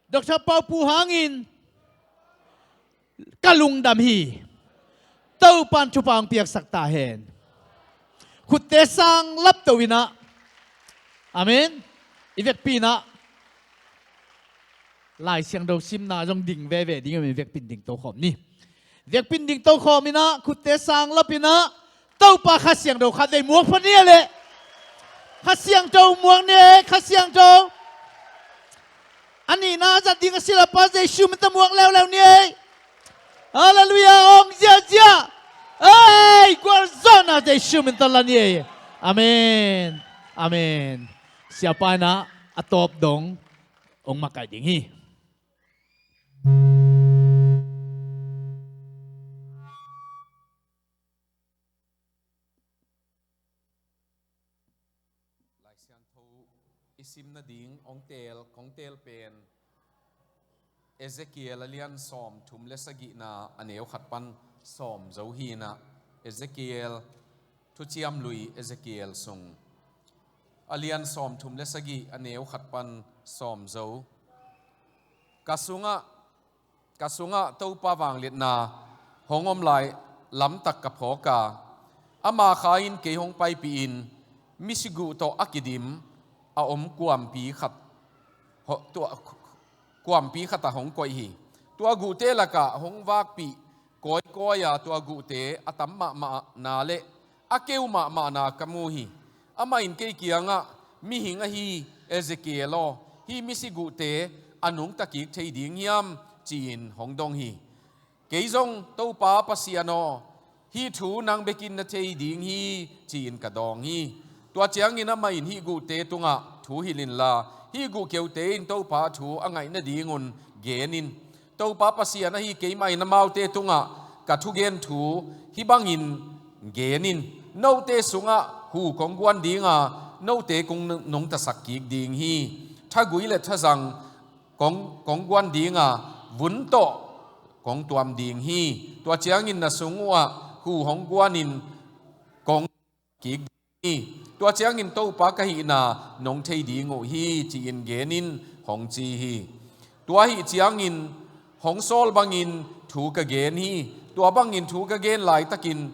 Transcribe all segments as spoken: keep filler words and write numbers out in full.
Doctor Pau Pu Hang in ka lungdam hi. Topa'n thupha hong piaksak ta hen. Khutte sang lap to in ah. Amen. I vekpi in ah Lai Siangtho simna zong ding veve ding, i vekpi in ding to khawm ni. Vekpi in ding to khawm in ah, khutte sang lap in ah, Topa Kha Siangtho khat vei muak phot ni ei. Kha Siangtho muak ni ei, Kha Siangtho. A nihna zat ding a silapa Jesu min tawh muak leuleu ni ei. Halleluiah, hong ziahziah. Ei, gualzawhna Jesu min tawh la ni ei. Amen. Amen. Siapa in ah a tawp dong hong makaih ding hi. Lai Siangtho i sim nading hong teel, kong teel pen Ezekiel a lian sawmthum le sagihna a neu khat pan sawm zo hi in ah, Ezekiel, Thuciam Lui Ezekiel sung a lian sawmthum le sagih a neu khat pan sawm zo. Ka sungah, ka sungah Topa vangliatna hong om lai lamtak ka phawk a, ama kha in kei hong paipih in, misiguh tawh a kidim a om kuampi khat, ho-, tua, kuampi khat ah hong koih hi. Tua guhte lakah hong vakpih kawikawi a, tua guhte a tam mahmahna le a keu mahmahna ka mu hi. Amah in kei kiangah, "Mihing ahi Ezekiel aw, hih misiguhte a nungta kik thei ding hiam?" ci-in hong dong hi. Kei zong, "Topa Pasian aw, hih thu nang bekin na thei ding hi," ci-in ka dawng hi. Tua ciangin amah in, "Hih guhte tungah thu hilh inla, hih guh keute in Topa thu a ngaih nadingun gen in. Topa Pasian ahi keimah in amaute tungah ka thugen thu hih bangin gen in: Note sungah hu kong guan ding a, note kong nungtasak kik ding hi. Thagui le thazang kong, kong guan ding a, vun tawh kong tuam ding hi. Tua ciangin na sung uhah hu hong guanin kong kik ding hi. Tua ciangin Topa ka hihna nong thei ding uh hi," ci-in gen in, hong ci hi. Tua ahih ciangin hong sawl bangin thu ka gen hi. Tua bangin thu ka gen laitakin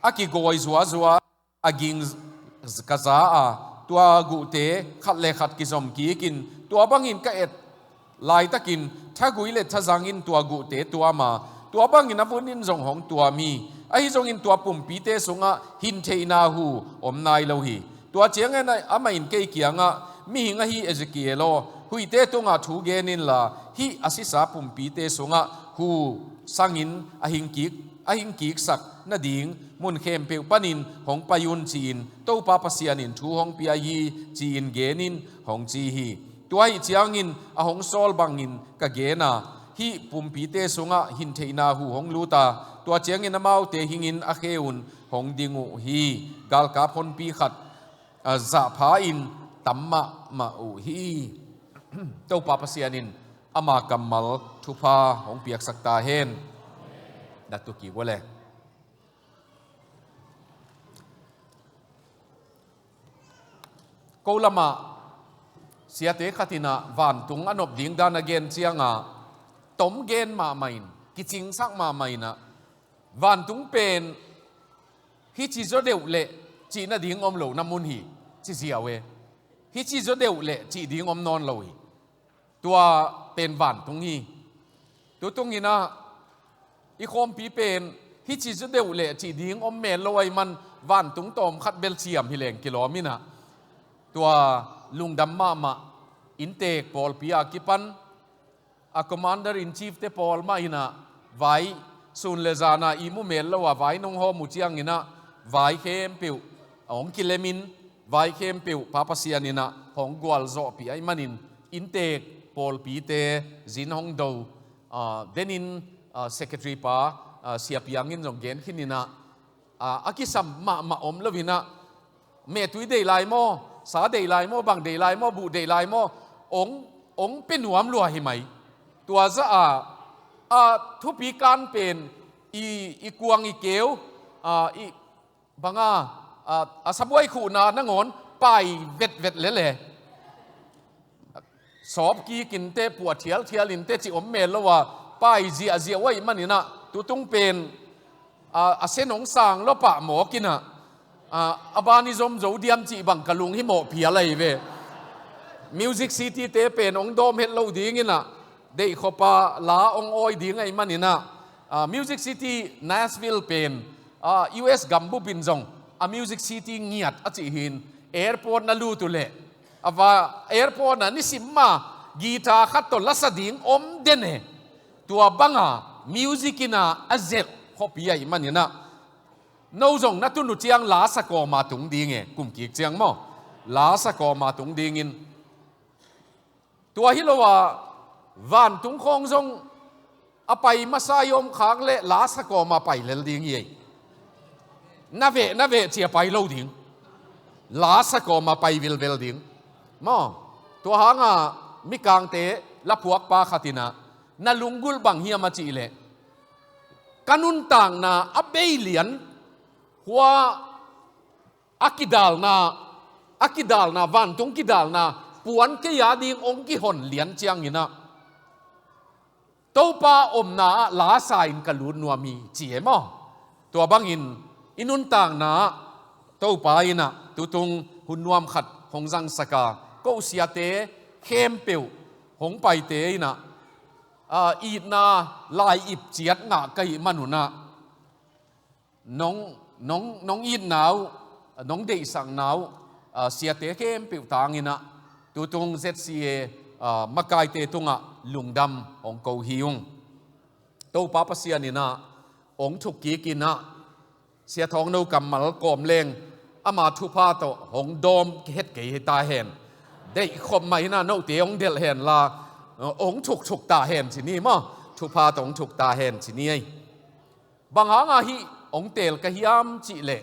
a kigawi zuazua a ging z-, z-, ka za a, tua guhte khat le khat kizom kikin, tua bangin ka et laitakin thagui le thazang in tua guhte tuam a, tua bangin a vun in zong hong tuam hi. Ahi zongin tua pumpite sungah hintheihna hu om nai lo hi. Tua ciangin amah in kei kiangah, "Mihing ahi Ezekiel aw, huihte tungah thu gen inla, hih a sisa pumpite sungah hu sangin a hingkik, a hingkiksak nading mun khempeuh panin hong pai un," ci-in Topa Pasian in thu hong pia hi, ci-in gen in, hong ci hi. Tua ahih ciangin a hong sawl bangin ka gen a, hih pumpite sungah hintheihna hu hong lut a, tua ciangin amaute hingin a khe un hong ding uh hi. Galkap honpi khat, a, zahpha in tam mahmah uh hi. Topa Pasian in ama kammal thupha hong piaksak ta hen. Na tu kik uh le. Ko lamah siate khat in ah vantung a nop ding dan a gen ciangah, tom gen mahmah in, kicingsak mahmah in ah, vantung pen hih ci zaw deuh leh cih nading om lo na mun hi, ci ziau e. Hih ci zaw deuh leh cih ding om nawn lo hi. Tua pen vantung hi. Tutung in ah i khawmpi pen hih ci zaw deuh leh cih ding om mel lo ahih man vantung tawm khat bel siam hi leng kilawm in ah, tua lungdam mahmah inntek pawlpi a kipan a commander in chief te pawl mah in ah vai sun le zan a ihmu mel lo a vai nong hawm uh ciangin ah vai khempeuh a hong kilemin vai khempeuh Pa Pasian in ah hong gualzawhpih ahih manin inntek pawlpite zin hong do, ah, denin, ah, secretary pa, ah, Sia Piang in zong gen khin in ah, ah, a kisam mahmah om lo in ah, mehtui deih lai maw, sa deih lai maw, bang deih lai maw, buh deih lai maw, ong, ong pe nuam lua hi mai. Tua zah a, a thupi kan pen i, i kuang i keu, a, i banga, a, a sabuai khuhna nangawn pai vetvet lele. sawp kik in teh, puah thialthial in teh cih om mel lo a, pai ziahziah uh ahih manin ah, tutung pen, a, a sen hong sang lua pah mawk in ah, a, a ban i zom zo diam cih bang ka lunghimawh phial ahi ve. Music City te pen hong dawm het lo ding in ah, deihkhop a la hong awi ding ahih manin ah, a, Music City Nashville pen, a, U S gambup in zong a Music City ngiat a cih hi in, airport na lut uh leh, a va, airport ah nisim a guitar khat tawh lasa ding om den e. Tua bang a music in ah a zelh khuapi ahih manin ah, no zong na tun uh ciang la sa kawm a tung ding e, kum kik ciang maw. La sa kawm a tung ding in. Tua hi lo a, vantung khawng zong a pai masa i om khak leh la sa kawm a pai lel ding hi ei. Na veh, na veh ci a pai lo ding. La sa kawm a pai vilvel ding. Maw, tua hang a Mikangte la phuakpa khat in ah, na lunggulh bang hiam a cih leh, ka nuntakna a bei lian, hua a kidalna, a kidalna, vantung kidalna puan kei a ding hong kihon lian ciangin ah, Topa omna ah la sa in ka lut nuam hi, ci e maw. Tua bangin i nuntakna ah Topa in ah tutung hun nuam khat hong zangsak a, ko siate khempeuh, hong paite in ah, a, itna lai-ip ciat ngah ka hih manun ah, nong, nong, nong itna uh, nong deihsakna uh, a, siate khempeuh tangin ah, tutung Z C A, a, makaite tungah lungdam hong ko hi ung. Topa Pasian in ah hong thuk kik in ah, Sia Thawng No kammal kawm leng, ama thupha tawh hong dawm het kei hi ta hen. Deihkhop mah in ah note hong delh hen la, hong thukthuk ta hen ci ni maw. Thupha tawh hong thuk ta hen ci ni ei. Bang hang a hih hong teel ka hiam cih leh,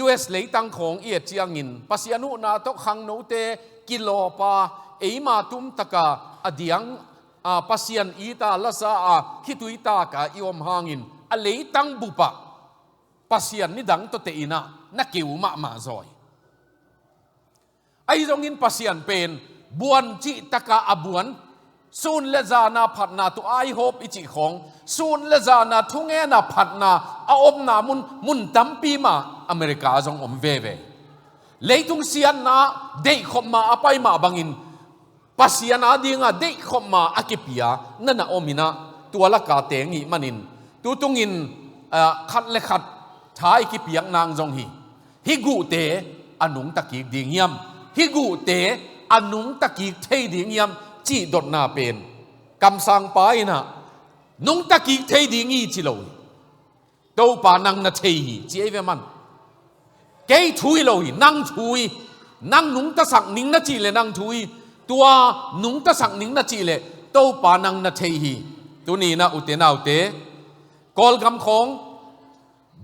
U S leitang khawng i et ciangin Pasian huhna tawh khangnote kilawp a, eima tumtaka a diang, a, Pasian it a lasa a khitui taka i om hangin a leitang bupah Pasian nidang tawh teh in ah na keu mahmah zaw hi. Ahi zongin Pasian pen buan cih taka a buan, sun le zana phatna, tu ai hop i cih khawng, sun le zana thungena phatna a omna mun, mun tampi mah America zong om veve. Leitung siatna deihkhop mah a pai mah bangin Pasian a dinga deihkhop mah a kipia na na om in ah, tua laka teng hih manin, tutungin, ah, khat le khat tha i kipiak nang zong hi. Hih guhte a nungta kik ding hiam? Hih guhte a nungta kik thei ding hiam? Cih dotna pen kamsangpa in ah nungta kik thei ding hi ci lo hi. Topa nang na thei hi ci ei ve man. Kei thu hi lo hi, nang thu hi. Nang nungtasak ning na cih leh nang thu hi. Tua nungtasak ning na cih leh Topa nang na thei hi. Tuni in ah ute naute, Kawlgam khawng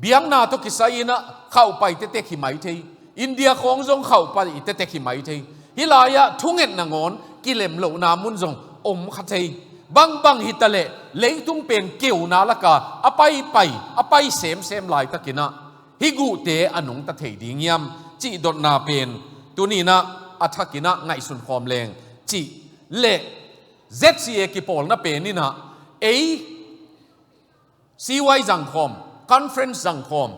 biakna tawh kisai in ah khauhpai tektek hi mai thei. India khawng zong khauhpai tektek hi mai thei. Hih lai-ah thunget nangawn kilem lohna mun zong om kha thei. Bangbang hi ta leh leitung pen keuna laka a paipai, a pai semsem laitakin ah hih guhte a nungta thei ding hiam cih dotna pen tuni in ah a thakin ah ngaihsun khawm leng cih leh, Z C A kipawlna pen in ah ei C Y zangkhawm, conference zangkhawm,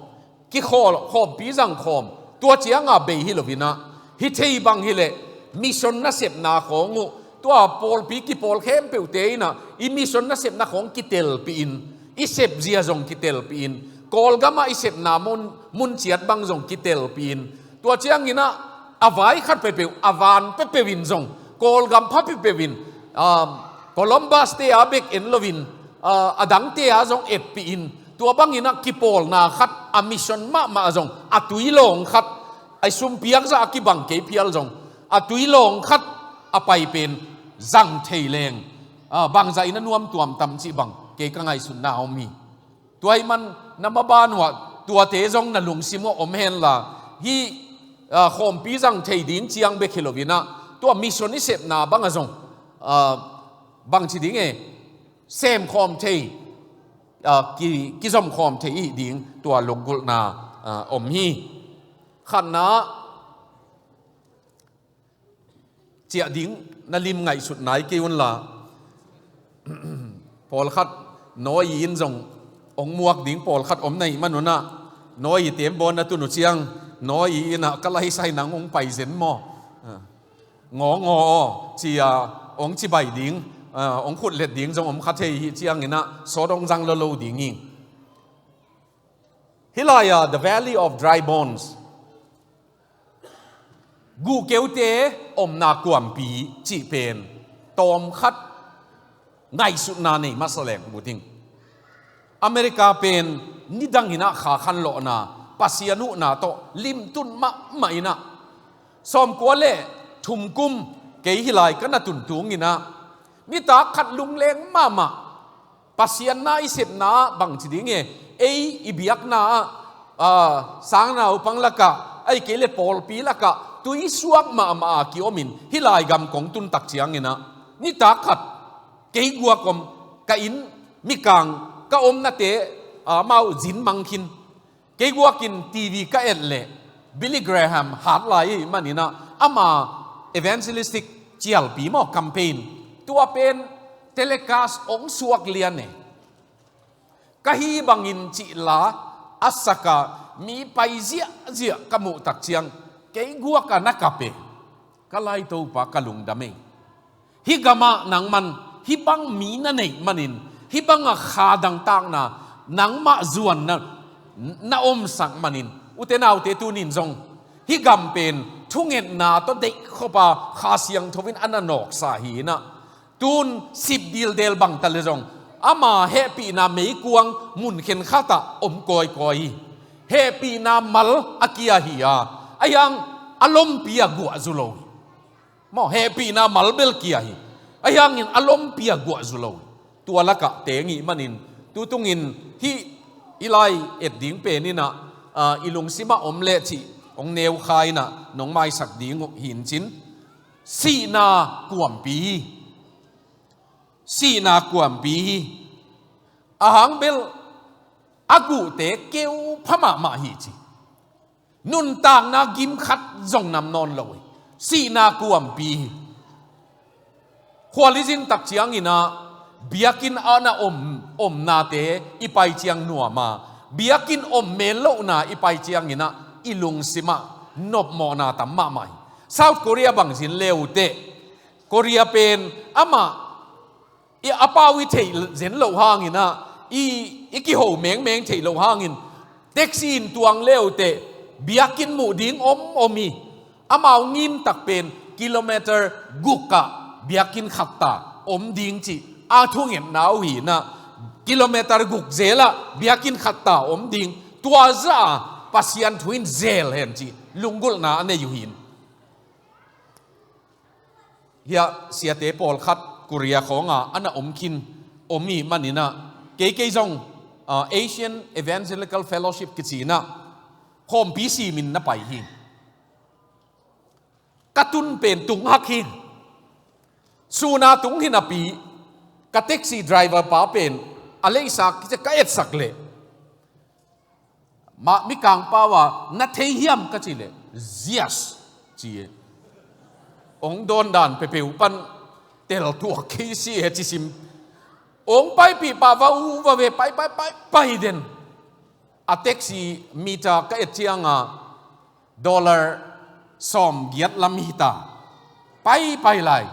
kikhawl, khawmpi zangkhawm, tua cianga bei hi lo in ah, hi thei bang hi leh mission nasepna khawng uh, tua pawlpi kipawl khempeuhte in ah i mission nasepna khawng kitelpih in, i sepzia zong kitelpih in, Kawlgamah i sepna mun, mun ciat bang zong kitelpih in, tua ciangin ah a vai khat peuhpeuh, a van peuhpeuh in zong, Kawlgam pha peuhpeuh in, um, Columbus te a bek en loin, uh, a dangte a zong etpih in, tua bangin ah kipawlna khat, a mission mahmah zong, a tuilawng khat, a sumpiak zah a kibang kei phial zong, a tuilawng khat a pai pen zang thei leng, uh, bangzah in a nuam tuam tam cih bang kei ka ngaihsutna om hi. Tua ahih man na maban uh ah tuate zong na lungsim uh ah om hen la, hih, ah, khawmpi zang thei ding ciang bek hi lo in ah, tua mission i sepna bang ah zong, ah, bangci ding e, sem khawm thei, ah, ki, kizom khawm thei i hih ding tua lunggulhna, ah, om hi. Khatna, ciah ding na lim ngaihsut nai kei un la. Pawlkhat nawi in zong ong muak ding pawlkhat om na hih manun ah, nawi teembaw na tun uh ciang, nawi in ah ka laisai nang ong pai zen maw? Ah. Ngaw ngaw aw, ci-a ong cibai ding, ah, ong khutlet ding zong om kha thei hi ciangin ah, sawt ong zang lo lo ding hi. Hih lai-ah, The Valley of Dry Bones, guhkeute omna kuampi cih pen tawmkhat ngaihsutna nei masa leng uh ding. America pen nidang in ah kha khanlawhna, Pasian huhna tawh limtun mahmah in ah, sawmkua le thum kum kei hih lai ka na tun tung in ah, nitak khat lungleng mahmah, Pasian na i sepna ah bangci ding e, ei i biakna ah, ah, sangnaupang lakah, ahih kei leh pawlpi lakah tuisuak mahmah a kiomin hih lai gam kong tun tak ciangin ah, nitak khat kei guak om, ka inn, mikang, ka omnate, ah, amau zin mang khin. Kei guakin T V ka et leh Billy Graham hat lai ahih manin ah, ama evangelistic cialpi maw, campaign, tua pen telecast ong suak lian e. Ka hi bangin cih la a sak a, mi pai ziahziah ka muh tak ciang, kei guak a na kap e. Ka lai Topa, ka lungdam ei. Hih gamah nangman hih bang mi na neih manin, hih bangah kha dangtakna nangmah zuan na, na omsak manin, ute naute, tunin zong hih gam pen thungetna tawh deih khop a, Kha Siangtho in a na nawksa hi in ah, tun sip dildel bang ta leh zong, ama hehpihna meikuang mun khenkhat ah om kawikawi hi. Hehpihna mal a kia hi a, ahi hang a lompi a guah zu lo hi. Maw, hehpihna mal bel kia hi, ahi hangin a lompi a guah zu lo hi. Tua lakah teng ahih manin, tutungin hih i lai et ding pen in ah, ah, i lungsim ah om leh cih ong neu kha in ah, nong maisak ding uh hi in cin. Sihna kuampi hi. Sihna kuampi hi. A hang bel a guhte keu pha mahmah hi ci. Nuntakna gim khat zong nam nawn lo hi. Sihna kuampi hi. Khual i zin tak ciangin ah, biakinn a na om, omnate i pai ciang nuam a, biakinn om mel lohna i pai ciangin ah, i lungsim ah nopmawhna tam mahmah hi. South Korea bang zin le uh teh, Korea pen amah i a pau i theih zen loh hangin ah, i, i kiho mengmeng theih loh hangin, taxi in tuang le uh teh, biakinn muh ding om om hi. Amau ngim tak pen kilometer guk ah biakinn khat ta om ding cih a thungetna uh hi in ah, kilometer guk zel ah biakinn khat ta om ding, tua zah a Pasian thu in zel hen cih lunggulhna a nei uh hi in. Hiah siate pawlkhat Korea khawngah a na om khin om ahih manin ah, kei, kei zong, ah, Asian Evangelical Fellowship kici in ah, khawmpi simin na pai hi. Ka tun pen tung hak hi. Sun a tung hi napi, ka taxi driver pa pen a leisa kici ka etsak leh, mah, mikang pau a, "Na thei hiam?" ka cih leh, "Yes," ci e. Ong dawn dan peuhpeuh pan tel tuak kei si e, ci sim. Ong paipih pah va uh va ve, pai, pai, pai, pai den. A taxi meter ka et ciang a, dollar sawmgiat lam hi ta. Pai, pai lai.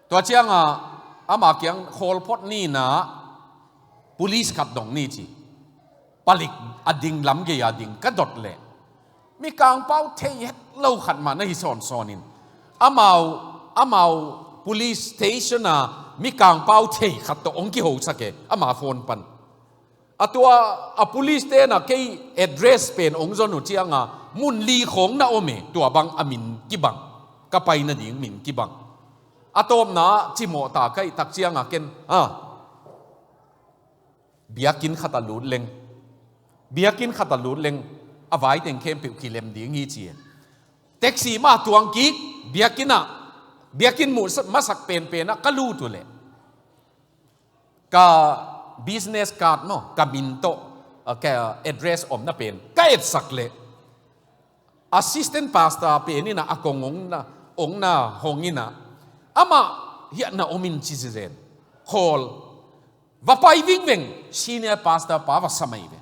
Tua ciang a, ama kiang khawl phot ni in ah, police khat dong ni ci. Palik a ding, lam gei a ding ka dot leh, mikang pau thei het lo khat mah na hi sawnsawn in, amau, amau police station a mikang pau thei khat tawh ong kihosak e, ama phone pan. A tua, a police te'n ah kei address pen ong zon uh ciang a, mun li khawng na om e, tua bang a min kibang, ka pai nading min kibang. A tawpna ah cimawh ta ka hih tak ciang a ken, ah, biakinn khat ah lut leng, biakinn khat ah lut leng, a vai teng khempeuh kilem ding hi ci e. Taxi mah tuang kik, biakinn ah, biakinn muh sa-, masak penpen ah ka lut uh leh, ka business card maw, ka min tawh, ah, ka address omna pen ka etsak leh, assistant pastor pen in ah a kong ong na, ong na hong in ah, amah hiah na om in ci zenzen. Khawl va pai vingveng, senior pastor pa va sa mai ve.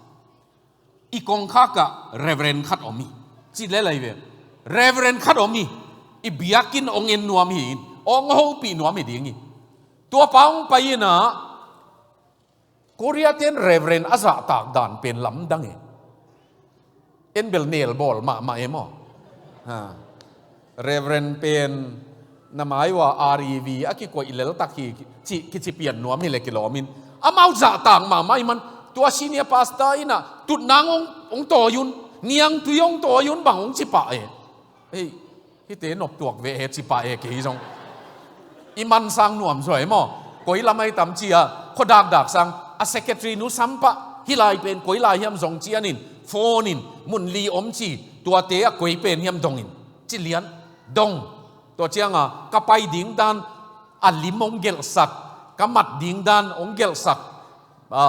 I kongkhak ah Reverend khat om hi, ci lel lai ve. Reverend khat om hi. I biakinn ong en nuam hi in, ong hopih nuam hi ding hi. Tua pa ong pai in ah, Korea ten Reverend a zahtak dan pen lamdang e. En bel nelbawl mahmah e maw? Ha. Reverend pen na mai ua R E V a kikoih leltak hi, ci, kici pian nuam hi le kilawm in. Amau zahtak mahmah ahih man, tua senior pastor in ah tutnang ong, ong tawi un, niangtui ong tawi un bang ong ci pah e. Hei, hihte noptuak ve he ci pah e kei zong. I mansang nuam zaw e maw? Koi lam ahi tam ci a, khuadakdak sang, a secretary nu sam pah, hih lai pen koi lai hiam zong cian in, phone in, mun li om ci, tuate a koi pen hiam dong in, ci lian, dong. Tua ciang a, ka pai ding dan, a lim ong gelhsak, ka mat ding dan ong gelhsak, a,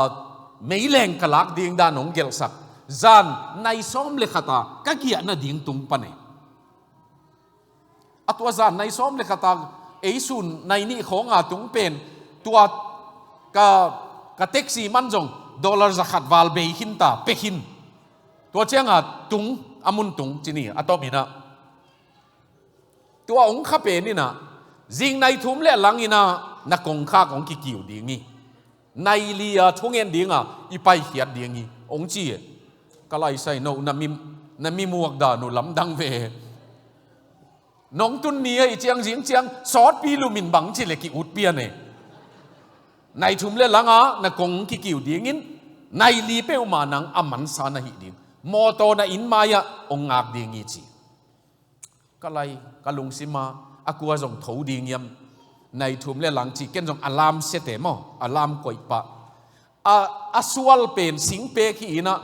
meileng ka lak ding dan ong gelhsak. Zan nai sawm le khat a, ka giahna ding tung pan e. A tua zan nai sawm le khat a, ei sun nai nih khawng a tung pen, tua ka, ka taxi man zong dollar za khat val bei khin ta, pe khin. Tua ciang a tung, a mun tung, ci ni, a tawp in ah. Tua ong kha pen in ah, zing nai thum le lang in ah, na kongkhak ong kikiu ding hi. Nai li a thungen ding a, i paikhiat ding hi, ong ci e. Ka lai sai no, na mi, na mi muak dan uh lamdang ve. Nong tun ni a i ciang zing ciang, sawtpi lum in bang ci le ki-ut pian e. Nai thum le lang a, na kong kikiu ding in, nai li peuhmah nang a mansa na hih ding. Mawtaw na inn mai ah, ong ngak ding hi ci. Ka lai, ka lungsim a, a kua zong tho ding hiam. Nai thum le lang ci, ken zong alarm set e maw, alarm koih pah. A, a sual pen singpek hi in ah,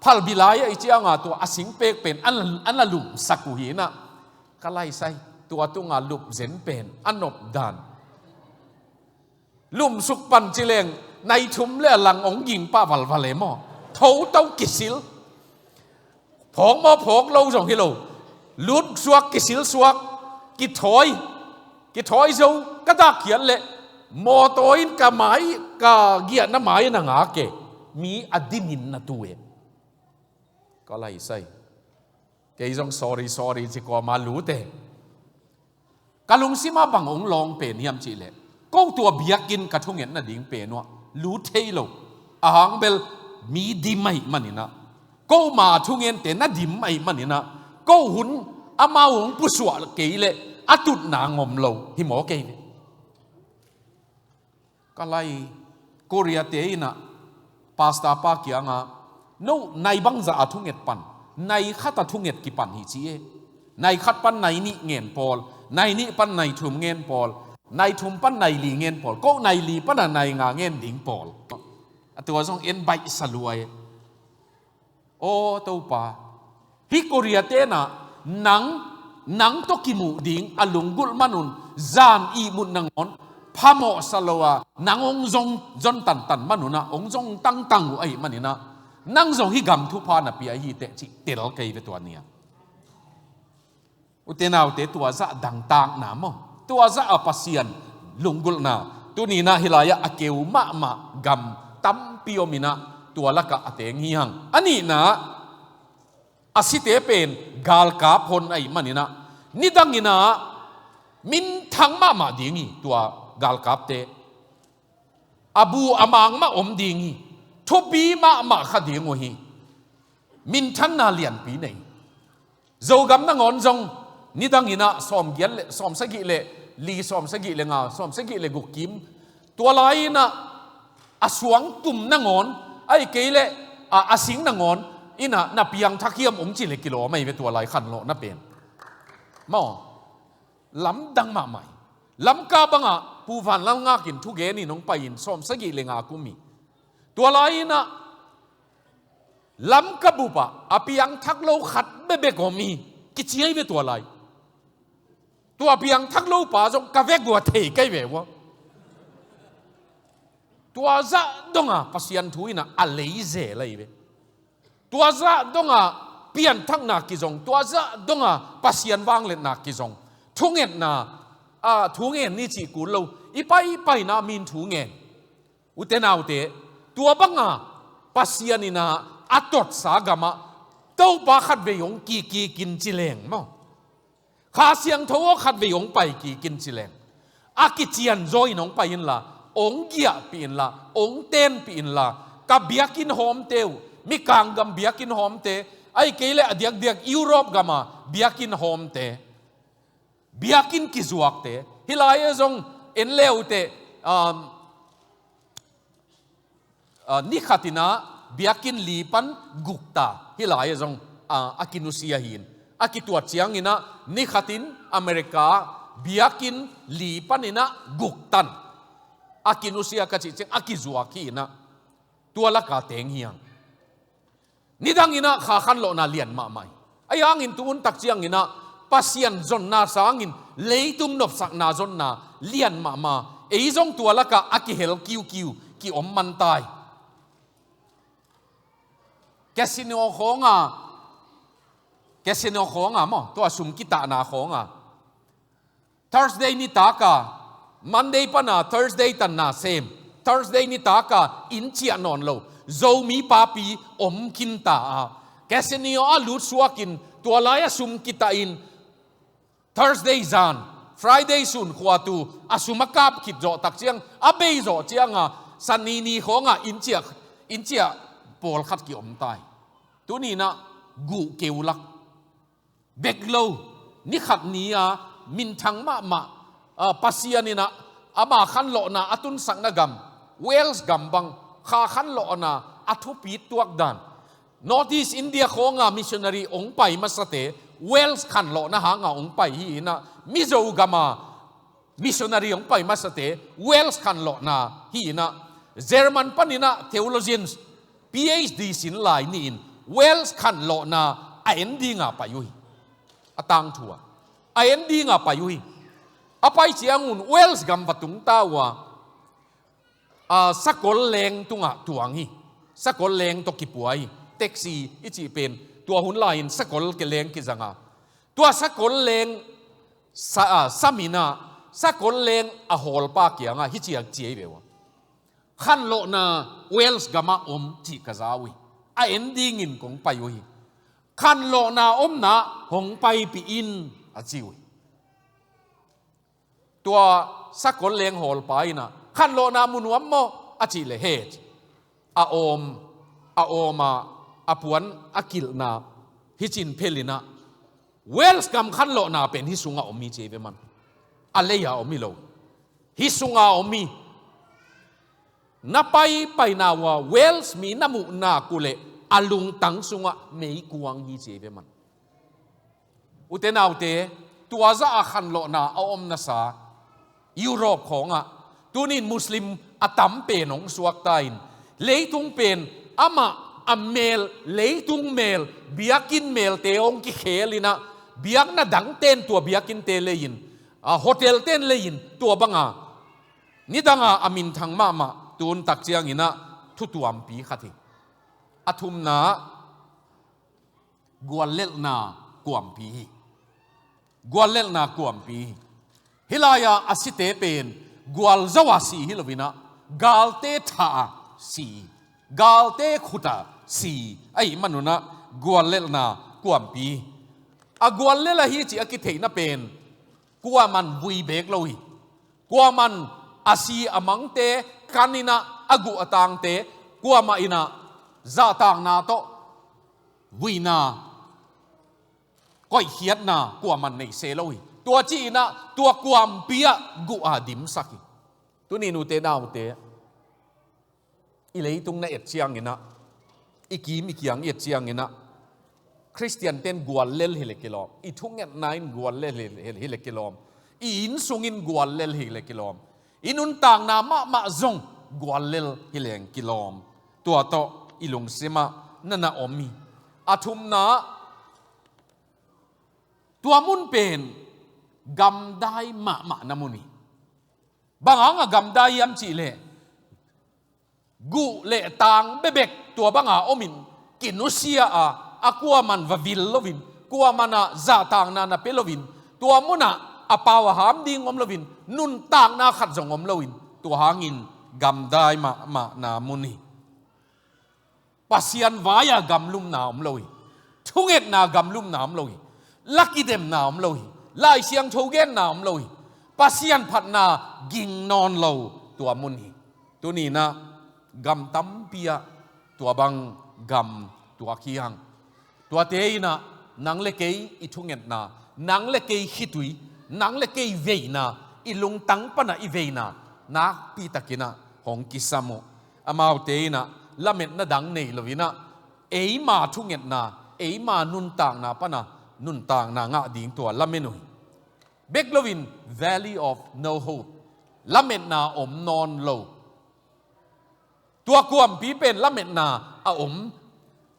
phalbi lai a i ciang a tua a singpek pen, an, an la lumsak uh hi in ah. Ka lai sai, tua tung a lup zen pen, a nop dan. Lumsuk pan ci leng, nai thum le a lang ong ging pah valval e maw. Tho tau kisil. Phawk maw phawk lo zong hi lo. Lut suak kisil suak. Kithawi. Kithawi zo. Ka dakkhiat le. Mawtaw in ka mai, ka giahna mai na ngak e. Mi a dim in na tu e. Ka lai sai. Kei zong sorry, sorry ci kawm a lut e. Ka lungsim a bang ong lawng pen hiam cih leh, ko tua biakinn ka thungetna ding pen uh ah lut thei lo. A hang bel mi dim ahih man in ah, ko ma thungente na dim ahih man in ah, ko hun amau ong pusuah kei leh a tutna ngom lo hi maw kei ve. Ka lai, Korea te in ah, pastor pa kiang a, no nai bangzah a thunget pan, nai khat a thunget kipan hi ci e. Nai khat pan nai nih ngen pawl, nai nih pan nai thum ngen pawl, nai thum pan nai li ngen pawl, ko nai li pan a nai nga ngen ding pawl. A tua zong en baihsa lua e. Aw Topa, hih Korea te in ah nang, nang tawh kimuh ding a lunggulh man un, zan ihmut nangawn phamawhsa lo a, nang ong zong zon tantan man un ah, ong zong tangtang uh ahih man in ah, nang zong hih gam thupha na pia hi teh cih tel kei ve tua ni a. Ute naute, tua zah dangtakna maw? Tua zah a Pasian lunggulhna. Tuni in ah hih lai ah a keu mahmah gam tampi om in ah tua lakah a teng hi hang. A nihna, a site pen galkap hon ahih man in ah, nidang in ah minthang mahmah ding hi tua galkapte. A bu a mang mah om ding hi. Thupi mahmah kha ding uh hi. Minthanna lianpi nei. Zogam nangawn zong nidang in ah sawmgiat le, sawmsagih le li, sawmsagih le nga, sawmsagih le guk kim. Tua lai in ah a suang tum nangawn, ahih kei leh a, a sing nangawn in ah na piangthak hiam ong ci le kilawm ahi ve tua lai khanlawhna pen. Maw? Lamdang mahmah hi. Lamka bangah Pu Van Lal Ngak in thugen in hong pai in sawmsagih le nga kum hi. Tua lai in ah Lamka bup ah a piangthak lo khat bekbek om hi. Kici ahi ve tua lai. Tua piangthak lo pa zong ka vek uh a thei kei ve ua. Tua zah dong a Pasian thu in ah a lei zel ahi ve. Tua zah dong a pianthakna kizong, tua zah dong a Pasian vangliatna kizong. Thungetna, a, thungen ni cih kul lo. I paipaina min thungen. Ute naute, tua banga Pasian in a totsa gamah Topa khatvei hong kikik in ci leng maw? Kha Siangtho aw khatvei hong pai kik in ci leng, a kicianzaw in hong pai inla, hong giahpih inla, hong tenpih inla, ka biakinn hawmte uh, Mikang gam biakinn hawmte, ahih kei leh a diakdiak Europe gama biakinn hawmte, biakinn kizuakte, hih lai-ah zong en le uh teh, um, a, ni khat in a biakinn li pan guk ta, hih lai-ah zong, a, a kinusia hi in. A kituat ciangin a ni khat in America biakinn li panin a guk tan. A kinusia ka cih ciang a kizuak hi in a, tua laka teng hi hang. Nidangin a kha khanlawhna lian mahmah hi. Ahi hangin tu hun tak ciangin a Pasian zonna sangin leitung nopsakna zonna lian mahmah. Ei zong tua lakah a kihel kiukiu kiom man ta hi. Casino khawnga, casino khawnga maw, tua sum kitahna khawnga, Thursday nitak a, Monday pan a Thursday tanna sem, Thursday nitak a inn ciah nawn lo Zomi papi om khinta a, casino a lut suakin tua lai-ah sum kitah in, Thursday zan, Friday sun khuatu a sum a kap khit zawh tak ciang, a bei zawh cianga, Sunday ni khawnga inn ciah, inn ciah pawlkhat kiom ta hi. Tuni in a guh keu lak, bek lo, ni khat ni-a minthang mahmah, a, Pasian in a ama khanlawhna a tunsakna gam, Wales gam bang kha khanlawhna a thupit tuak dan. North East India khawnga missionary hong pai masate Wales khanlawhna hanga hong pai hi in a, Mizo gama missionary hong pai masate Wales khanlawhna hi in a, German panin a theologians PhD sin lai ni-in Wales khanlawhna a en dinga pai uh hi. A tangthu a, a en dinga pai uh hi. A pai ciangun Wales gam va tung ta uh a, a, sakol leng tungah tuang hi. Sakol leng tawh kipua hi. Taxi i cih pen tua hun lai-in sakol ke leng kizanga, tua sakol leng sa, a, samin a, sakol leng a hawlpa kiangah hih ciang ci hi ve uh a, khanlawhna Wales gamah om cih ka za uh hi. A en dingin kong pai uh hi. Khanlawhna omna hong paipih in, a ci uh hi. Tua sakol leng hawlpa in a, khanlawhna mu nuam maw, a cih leh he, a awm, a awm a, a puan a kilhna hi cin phel in a, Wales gam khanlawhna pen hih sungah om hi ci hi ve man. A lei-a om hi lo. Hih sungah om hi. Na paipaina uh a Wales mi na muh nak uh leh a lungtang sungah meikuang hi ci hi ve man. Ute naute, tua zah a khanlawhna a om nasa Europe khawngah tunin Muslim a tam pen hong suakta in, leitung pen amah a mel, leitung mel, biakinn melte hong kikhel in a, biakna dangten tua biakinnte lei-in, a, hotelten lei-in, tua banga nidanga a minthang mahmah tun tak ciangin a thutuampi khat hi. A thumna, guallelhna kuampi hi. Guallelhna kuampi hi. Hih lai-a a site pen gualzo a si hi lo in a, galte tha a si, galte khut a si ahih manun a guallelhna kuampi hi. A guallel ahi cih a kitheihna pen kuaman vui beek lo hi. Kuaman a si a mangte, kan in a, a guh a tangte, kuamah in a zahtakna tawh vuina, koihkhiatna kuaman nei se lo hi. Tua ci in a, tua kuampi ah guh a dimsak hi. Tuni nute naute, i leitung na et ciangin a, i kim i kiang i et ciangin a, Khristianten guallel hi le kilawm, i thungetna in guallel hi, hi, hi le kilawm, i innsung in guallel hi le kilawm, i nuntakna mahmah zong guallel hi leng kilawm. Tua tawh i lungsim ah na na om hi. A thumna, tua mun pen gamdai mahmahna mun hi. Bang hanga gamdai hiam cih leh, guh le tang bekbek tua banga om in, kinusia a, a kuaman va vil loin, kuaman a zahtakna na pia loin, tua mun ah A pau a ham ding om loin, nuntakna khat zong om loin, tua hangin gamdai mahmahna mun hi. Pasian vai-a gamlumna om lo hi. Thungetna gamlumna om lo hi. La kidemna om lo hi. Lai Siangtho genna om lo hi. Pasian phatna ging nawn lo tua mun hi. Tuni-in ah gam tampi ah tua bang gam tuak hi hang. Tuate in ah nang le kei i thungetna, nang le kei khitui, nang le kei veina, i lungtang pan ah i veina nakpi takin ah hong kisam uh. Amaute in ah lametna dang nei loin ah, eima thungetna, eima nuntakna pan ah nuntakna ngah ding tua lamen uh hi. Bek loin valley of no hope, lametna om nawn lo. Tua kuampi pen lametna a om,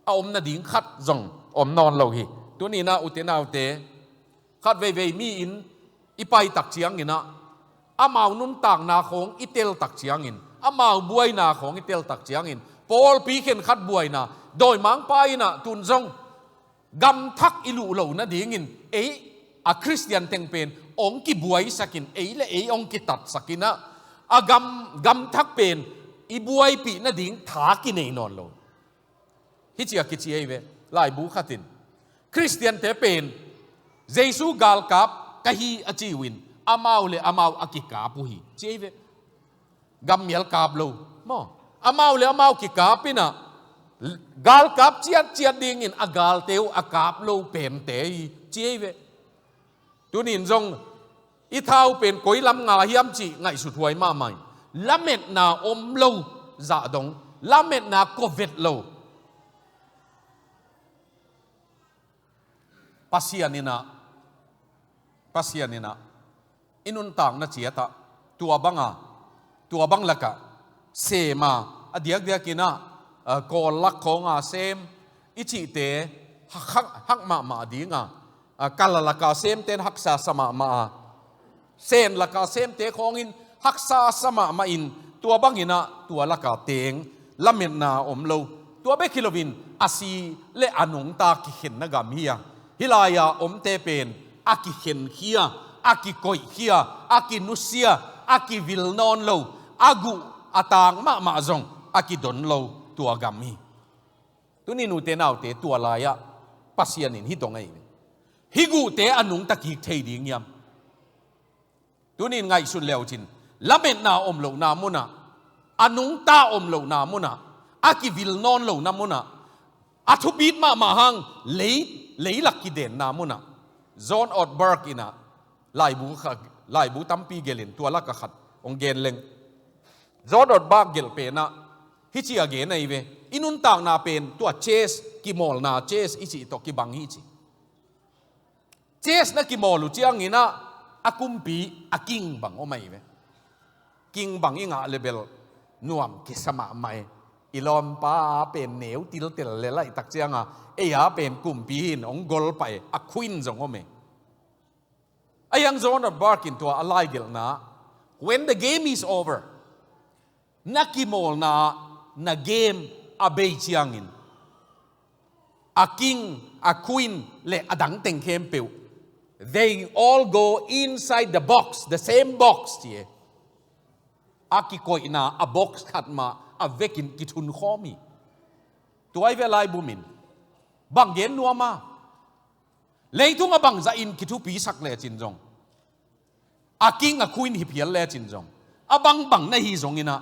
a om nading khat zong om nawn lo hi. Tuni-in ah ute naute, khat veivei mi in i pai tak ciangin ah, amau nuntakna khawng i tel tak ciangin, amau buaina khawng i tel tak ciangin, pawlpi khenkhat buaina, dawimangpa in ah tun zong gam thak i luh loh nadingin, ei a Khristian teng pen hong kibuaisakin, ei le ei hong kitatsakin ah, a gam, gam thak pen i buaipih nading tha kinei nawn lo. Hih ci a kici hi ve, laibu khat in, Khristiante pen Jesu galkap ka hi a ci uh in, amau le amau a kikap uh hi, ci hi ve. Gammial kap lo maw? Amau le amau kikap in ah, galkap ciatciat dingin a galte uh a kap lo pente hi, ci hi ve. Tuni-in zong i tha uh pen koi lam nga hiam cih ngaihsut huai mahmah hi. Lametna om lo zah dong, lametna kovet lo. Pasian in ah, Pasian in ah i nuntakna ciat ah, tua bang a, tua bang lak ah sem a, a diakdiakin ah, a, kawl lak khawng a sem i cihte hak, hak, hak mahmah ding a, a, kala lak a semte in haksa sa mahmah a, sen lak a semte khawngin haksa sa mahmah in, tua bangin ah tua lak a teng lametna om lo. Tua bek hi loin a si le a nungta kikhenna gam hi a, hih lai-a omte pen a kikhenkhia, a kikoihkhia, a kinusia, a kivil nawn lo, a guh a tang mahmah zong a kidon lo tua gam hi. Tuni-in ute naute, tua lai-ah Pasian in hih dong ahi hi. Hih guhte a nungta kik thei ding hiam? Tuni-in ngaihsun le uh cin, lametna om lohna mun ah, a nungta om lohna mun ah, a kivil nawn lohna mun ah, a thupit mahmah hang lei, leilak kidenna mun ah, John Ortberg in ah laibu kha, laibu tampi gelhin tua lak ah khat hong gen leng. John Ortberg gelh pen ah hih ci a gen ahi ve. I nuntakna pen tua chase, kimawlna chase i cih tawh kibang hi ci. Chase na kimawl uh ciangin ah a kumpi a king bang om ahi ve. King bang i ngah le bel nuam kisa mahmah hi. I lawmpa pen neu tiltel le laih tak ciang a, ei a pen kumpi hi in hong gol pah hi, a queen zong om hi. Ahi hang John Ortberg in tua a laigelhna, when the game is over, na kimawlna, na game a bei ciangin, a king, a queen le a dang teng khempeuh, they all go inside the box, the same box, ci hi. A kikoihna a box khat mah a vekin kithunkhawm hi. Tua hi ve laibu min. Bang gen nuam a, leitung a bangzah in kithupisak lecin zong, a king a queen hi phial lecin zong, a bangbang na hi zongin ah,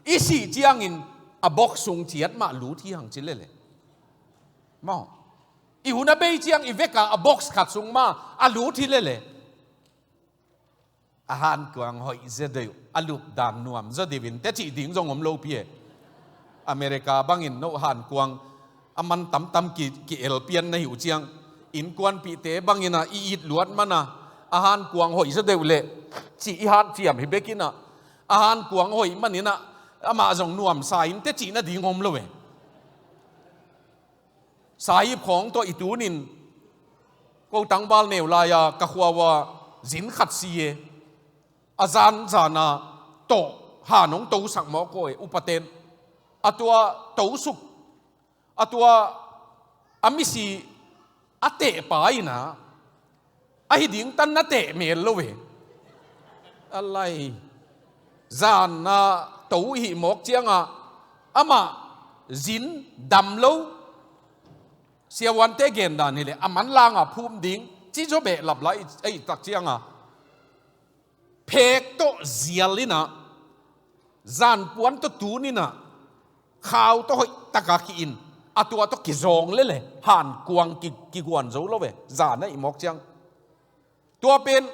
i sih ciangin a box sung ciat mah lut hi hang ci lele. Maw, i hun a bei ciang i vek a, a box khat sung mah a lut hi lele. A hankuang hoih zaw deuh, a lupdan nuam zaw deuh in teci ding zong om lo pi e. America bangin no hankuang a man tamtam ki, ki-el pian na hi uh ciang, innkuanpihte bangin ah i it luat man a, a hankuang hoih zaw deuh leh ci i hanciam hi bekin ah, a hankuang hoih manin ah amah zong nuamsa in teci nading om lo e. Sahib khawng tawh i tunin ko tangval neu lai-a ka khua uah zin khat si e. A zanzan a tawh han hong tosak mawk aw e, upaten. A tua tosuk, a tua a misi a tehpa in ah Ahi ding tan na teh mel lo ve. A lai. Zan a to i hih mawk ciangah amah zin dam lo. Siavuante gen dan hileh a manlangah phum ding ci zaw behlap lai a hih tak ciangah phek tawh zial inah, zanpuan tawh tun inah, khau tawh hoih takah ki-in, a tua tawh kizawng lele, hankuang ki, kiguan zo lo ve, zan a hih mawk ciang. Tua pen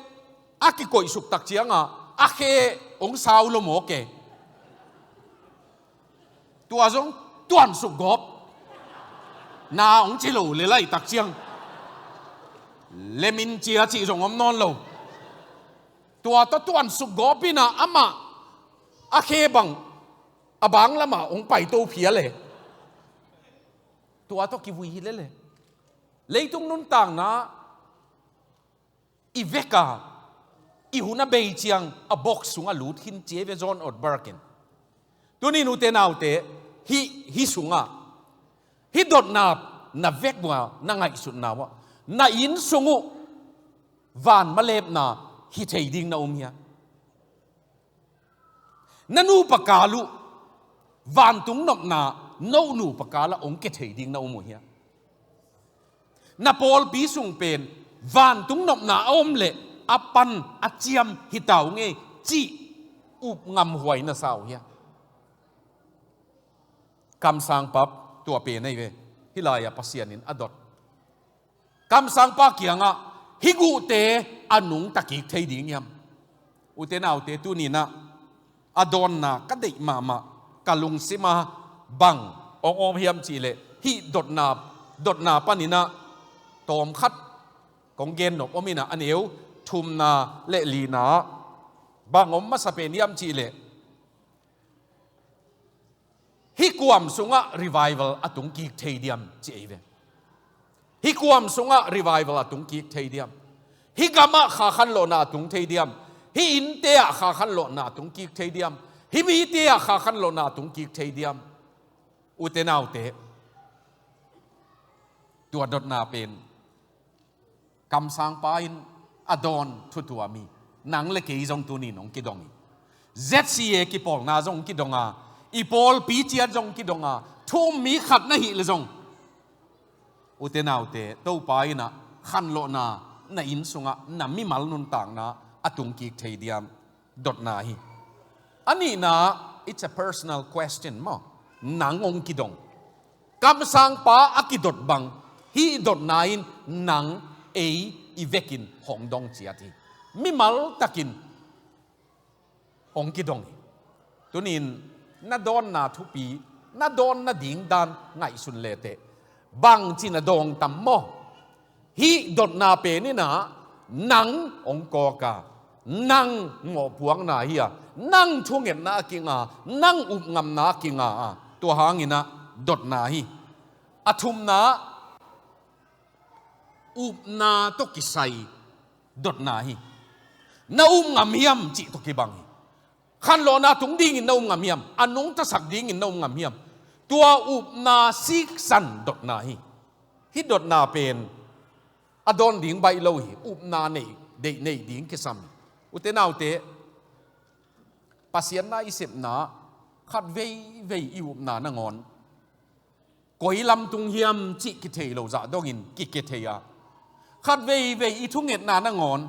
a kikoihsuk tak ciangah a khe hong sau lo mawk e. Tua zong tuansuk gawp. Na hong ci lo le lai tak ciang. Lemin cia cih zong om nawn lo. Tua tawh tuansuk gawp inah amah a khe bang a bang lamah hong paito phial e. Tua tawh kivui hi lele. Leitung nuntakna i veka, i hun a bei ciang a box sungah lut khin ci ei ve John Ortberg in. Tuni nute naute, hih, hih sungah, hih dotna na vek uh a, na ngaihsutna uh ah, na inn sung uh van malepna hi thei ding na um hia? Na nupa kal uh vantung nopna, no nupa kal ah hong kia thei ding na um uh hia? Na pawlpi sung pen vantung nopna a om leh a pan a ciam hi ta uh ngei cih up ngamhuai na sa uh hia? Kamsangpa tua pen ahi ve. Hih lai-ah Pasian in a dot. Kamsangpa kiangah hih guhte a nungta kik thei ding hiam? Ute naute, tuni-in ah a dawnna ka deih mahmah, ka lungsim ah bang hong om hiam cih leh, hih dotna, dotna panin ah tawmkhat kong gen nop om in ah, a neu thumna le lina ah bang om masa pen hiam cih leh, hih kuam sungah revival a tung kik thei diam, ci ei ve. Hih kuam sungah revival a tung kik thei diam? Hih gamah kha khanlawhna a tung thei diam? Hih innte ah kha khanlawhna a tung kik thei diam? Hih mite ah kha khanlawhna a tung kik thei diam? Ute naute, tua dotna pen kamsangpa in a dawn thu tuam hi. Nang le kei zong tuni-in hong kidong hi. Z C A kipawlna zong hong kidong a, i pawlpi ciat zong hong kidong a, thu um mi khat na hih leh zong, ute naute, Topa in ah khanlawhna na inn sungah, na mimal nuntakna a tung kik thei diam? Dotna hi. A nihna, it's a personal question maw. Nang hong kidong, kamsangpa a kidot bang, hih dotna in nang, ei, i vekin hong dong ciat hi. Mimal takin hong kidong hi. Tuni-in na dawnna thupi, na dawn nading dan ngaihsun leteh, bangci na dawng tam maw? Hih dotna pen in ah nang hong kawk a, nang mawhpuakna hi a, nang thungetna a kinga, nang upngamna a kinga a, tua hangin ah dotna hi. A thumna, upna tawh kisai dotna hi. Na up ngam hiam cih tawh kibang hi. Khanlawhna tung dingin na um ngam hiam? A nungtasak dingin na um ngam hiam? Tua upna siksan dotna hi. Hih dotna pen a dawn ding baih lo hi. Upna neih, deih neih ding kisam hi. Ute naute, Pasian na i sepna khat veivei i upna nangawn koi lam tung hiam cih kithei lo zah dongin kikithei a, khat veivei i thungetna nangawn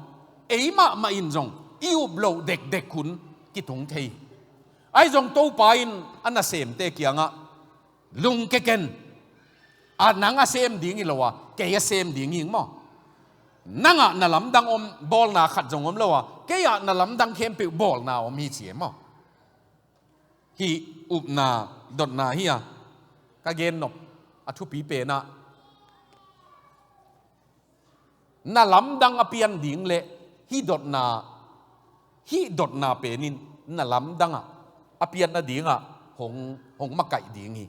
ei mahmah in zong i up loh dekdek hun kitung thei. Ahi zong Topa in a nasemte kiangah, lungkia ken, a nang a sem ding hi lo a, kei a sem ding hi maw? Nangah na lamdang om, bawlna khat zong om lo a, kei ah na lamdang khempeuh bawlna om hi ci e maw? Hih upna dotna hi a, ka gen nop a thupi pen ah, na lamdang a pian ding le hih dotna, hih dotna pen in na lamdang ah a pian nadingah hong, hong makaih ding hi.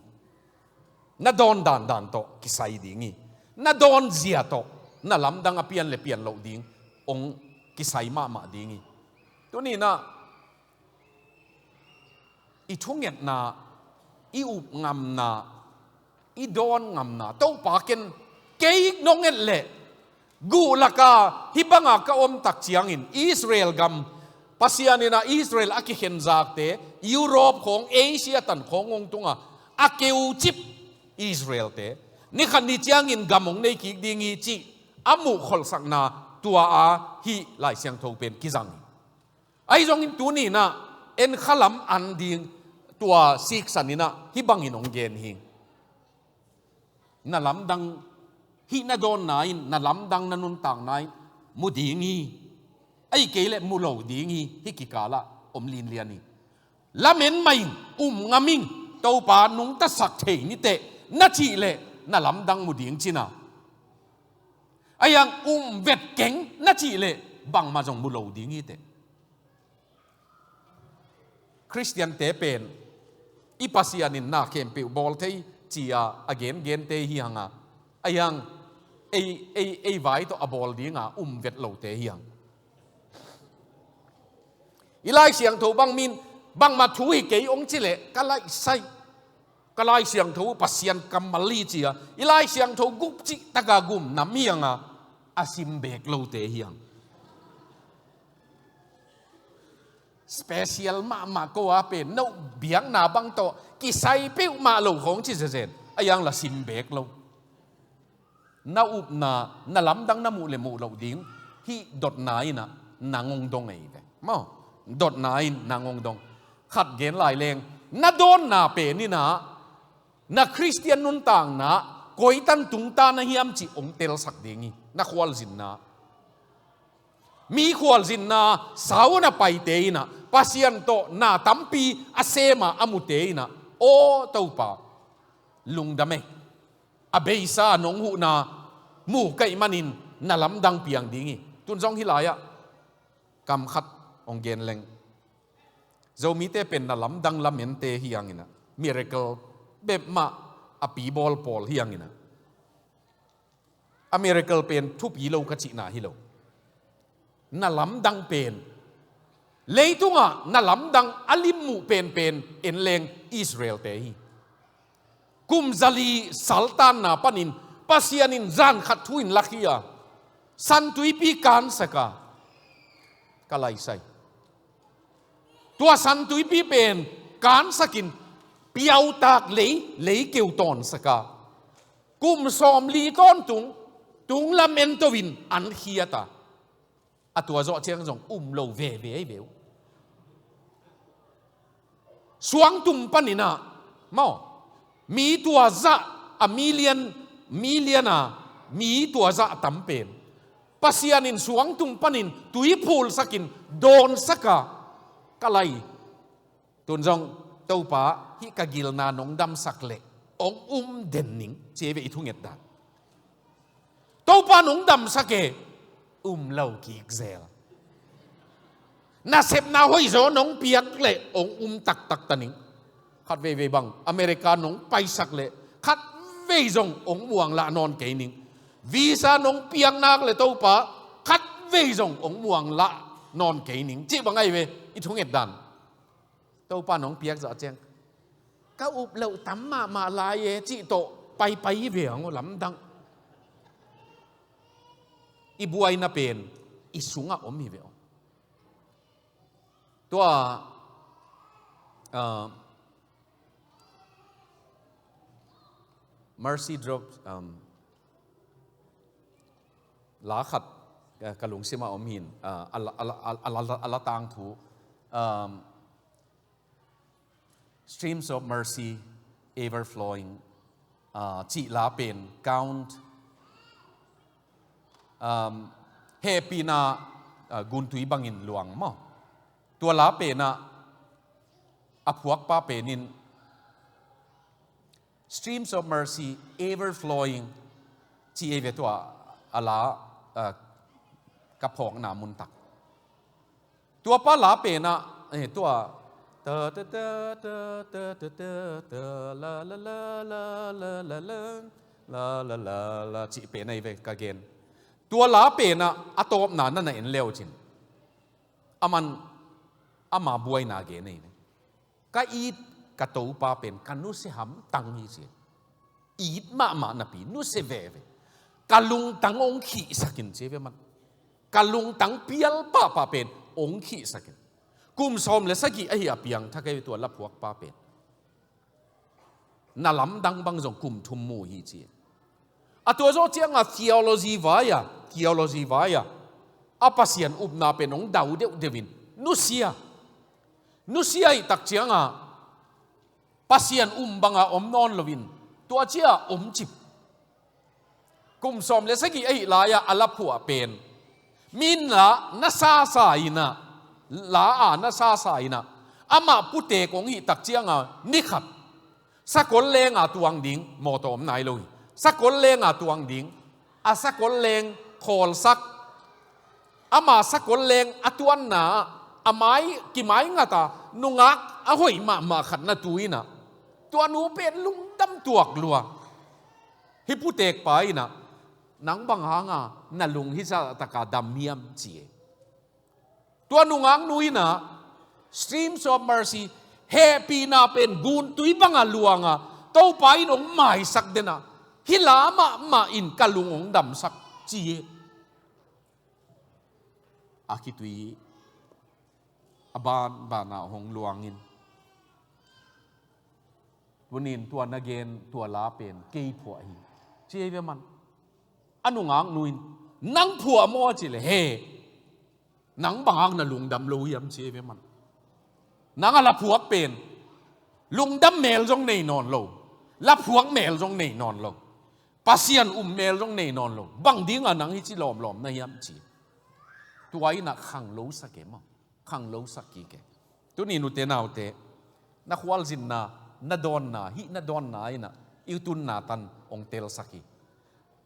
Na dawn dandan tawh kisai ding hi. Na dawn zia tawh na lamdang a pian le pian loh ding hong kisai mahmah ding hi. Tuni-in ah i thungetna, i up ngamna, i dawn ngamna, Topa ken, kei nong et leh Guh laka hih banga ka om tak ciangin Israel gam, Pasian in ah Israel a kikhenzakte, Europe khawng, Asia tan khawng hong tunga a keucip Israelte, ni khat ni ciangin gam hong nei kik ding hi cih a muh kholhsakna tua a hih Lai Siangtho pen kizang hi. Ahi zongin tuni in ah en khalam an ding tua siksan in ah hih bangin hong gen hi. Na lamdang, hih na dawnna in na lamdang na nuntakna in mu ding hi. Ahih kei leh mu lo ding hi, hih kikalah om linlian hi. Lamen mah ing, um ngam ing, Topa nungtasak thei ni teh na cih leh na lamdang mu ding cihna. Ahi hang um vet keng na cih leh bangmah zong mu lo ding hi teh. Khristiante pen i Pasian in na khempeuh bawl thei ci-a a gengente hi hang a, ahi hang ei, ei, ei vai tawh a bawl dinga um vet lote hi hang. I Lai Siangtho bang min bangmah thu hi kei hong ci leh ka laisai, ka Lai Siangtho Pasian kammal hi ci-a i Lai Siangtho gupcih taka gum nam hi hang a, a sim beek lote hi hang. Special mahmah ko a pen no biakna bang tawh kisai peuhmah lo khawng ci zezen, ahi hang la sim beek lo. Na upna, na lamdang na muh le muh loh ding, hih dotna in ah nang hong dong ei ve. Maw, dotna in nang hong dong. Khat gen lai leng, na dawnna pen in ah na Khristian nuntakna koi tan tungta na hiam cih hong telsak ding hi, na khualzinna. Mi khualzinna sauna paite in ah Pasian tawh na tampi a sema a mute in ah, aw Topa, lungdam ei. A beisa nong huhna mu ka hih manin na lamdang piang ding hi. Tun zong hih lai-ah kam khat hong gen leng. Zomite pen na lamdang lamente hi hang in ah, miracle bek mah a pibawl pawl hi hang in ah, a miracle pen thupi lo ka cihna hi lo. Na lamdang pen, leitungah na lamdang a limmuh penpen en leng Israelte hi. Kum zali saltanna panin Pasian in zan khat thu in lak hi a, San Tuipi kansak a, ka laisai. Tua San Tuipi pen kansakin piautak lei, lei keu tawnsak a, kum sawmli tawntung tung lam ento in an khiat a, a tua zawh ciang zong um lo veve ei ve uh. Suangtum panin ah, maw, mi tua zah a million, million a mi tua zah a tam pen Pasian in suangtum panin tui phulsakin dawnsak a, ka lai. Tun zong, Topa, hih ka gilna nong damsak leh hong um den ning, ci ei ve i thunget dan. Topa nong damsak e, um lo kik zel. Nasepna hoihzaw nong piak leh hong um taktak ta ning. Khat veivei bang America nong paisak leh khat vei zong hong muang lah nawn kei ning. Visa nong piak nak leh Topa, khat vei zong hong muang lah nawn kei ning, cih bang ahi ve i thunget dan. Topa nong piak zawh ciang, ka up loh tam mahmah lai e, cih tawh paipai hi ve hang aw, lamdang. I buaina pen i sungah om hi ve aw. Tua, ah, Mercy Drop, um, la khat, eh, ka lungsimah om hin, ah, a la, a la, a la, a la, a la tangthu, um, Streams of Mercy, Ever Flowing, ah, cih la pen Count, um, hehpihna, ah, guntui bangin luang maw. Tua la pen ah a phuakpa pen in Streams of Mercy, Ever Flowing, ci ei ve tua a la, ah, ka phawkna muntak. Tua pa la pen ah, eh, tua, ta, ta, ta, la, la, la, cih pen ahi ve ka gen. Tua la pen ah a tawpna na na en leu cin, aman ama buaina gen ahi ve. Ka it ka Topa pen ka nusia hamtang hi ci. It mahmah napi nusia veve. Ka lungtang hong khihsak in ci ve man. Ka lungtang pial pahpah pen hong khihsak in. Kum sawm le sagih ahi a piangthak ahi tua laphuakpa pen. Na lamdang bang zong kum thum mu hi ci. A tua zawh cianga theology vai-a, theology vai-a a Pasian upna pen hong dau deuhdeuh in nusia. Nusia ih tak cianga Pasian um banga om nawn loin tua cia om cip. Kum sawm le sagih ahi lai-a a laphuah pen min la na sasa inah, la a na sasa inah, amah putek hong hih tak cianga nikhat sakol lenga tuang ding, mawtaw om nai lo hi, sakol lenga tuang ding, a sakol leng khawlsak, ama sakol leng a tuanna a mai, kimai ngata nungak a hoih mahmah khat na tu inah, tua nu pen lungdam tuak lua. Hih putekpa inah, nang bang hanga na lung hih zahtaka dam hiam ci e. Tua nungak nu inah streams of mercy, hehpihna pen guntui banga luanga Topa in hong maisak denah, hih la mahmah in ka lung hong damsak ci e. A khitui a banbana hong luangin, tunin tua na gen tua la pen kei phuah hi ci e ve man. A nungak nu in nang phuah maw a ci le, he, nang bangak na lungdam lo hiam ci e ve man. Nang a laphuak pen lungdam mel zong nei nawn lo, laphuak mel zong nei nawn lo, Pasian um mel zong nei nawn lo, bang dinga nang hih ci lawmlawm na hiam ci. Tua inah khang lo sak e maw. Khang lo sak kik e. Tuni nute naute, na khualzinna, na dawnna, hih na dawnna inah i tunna tan hong telsak hi.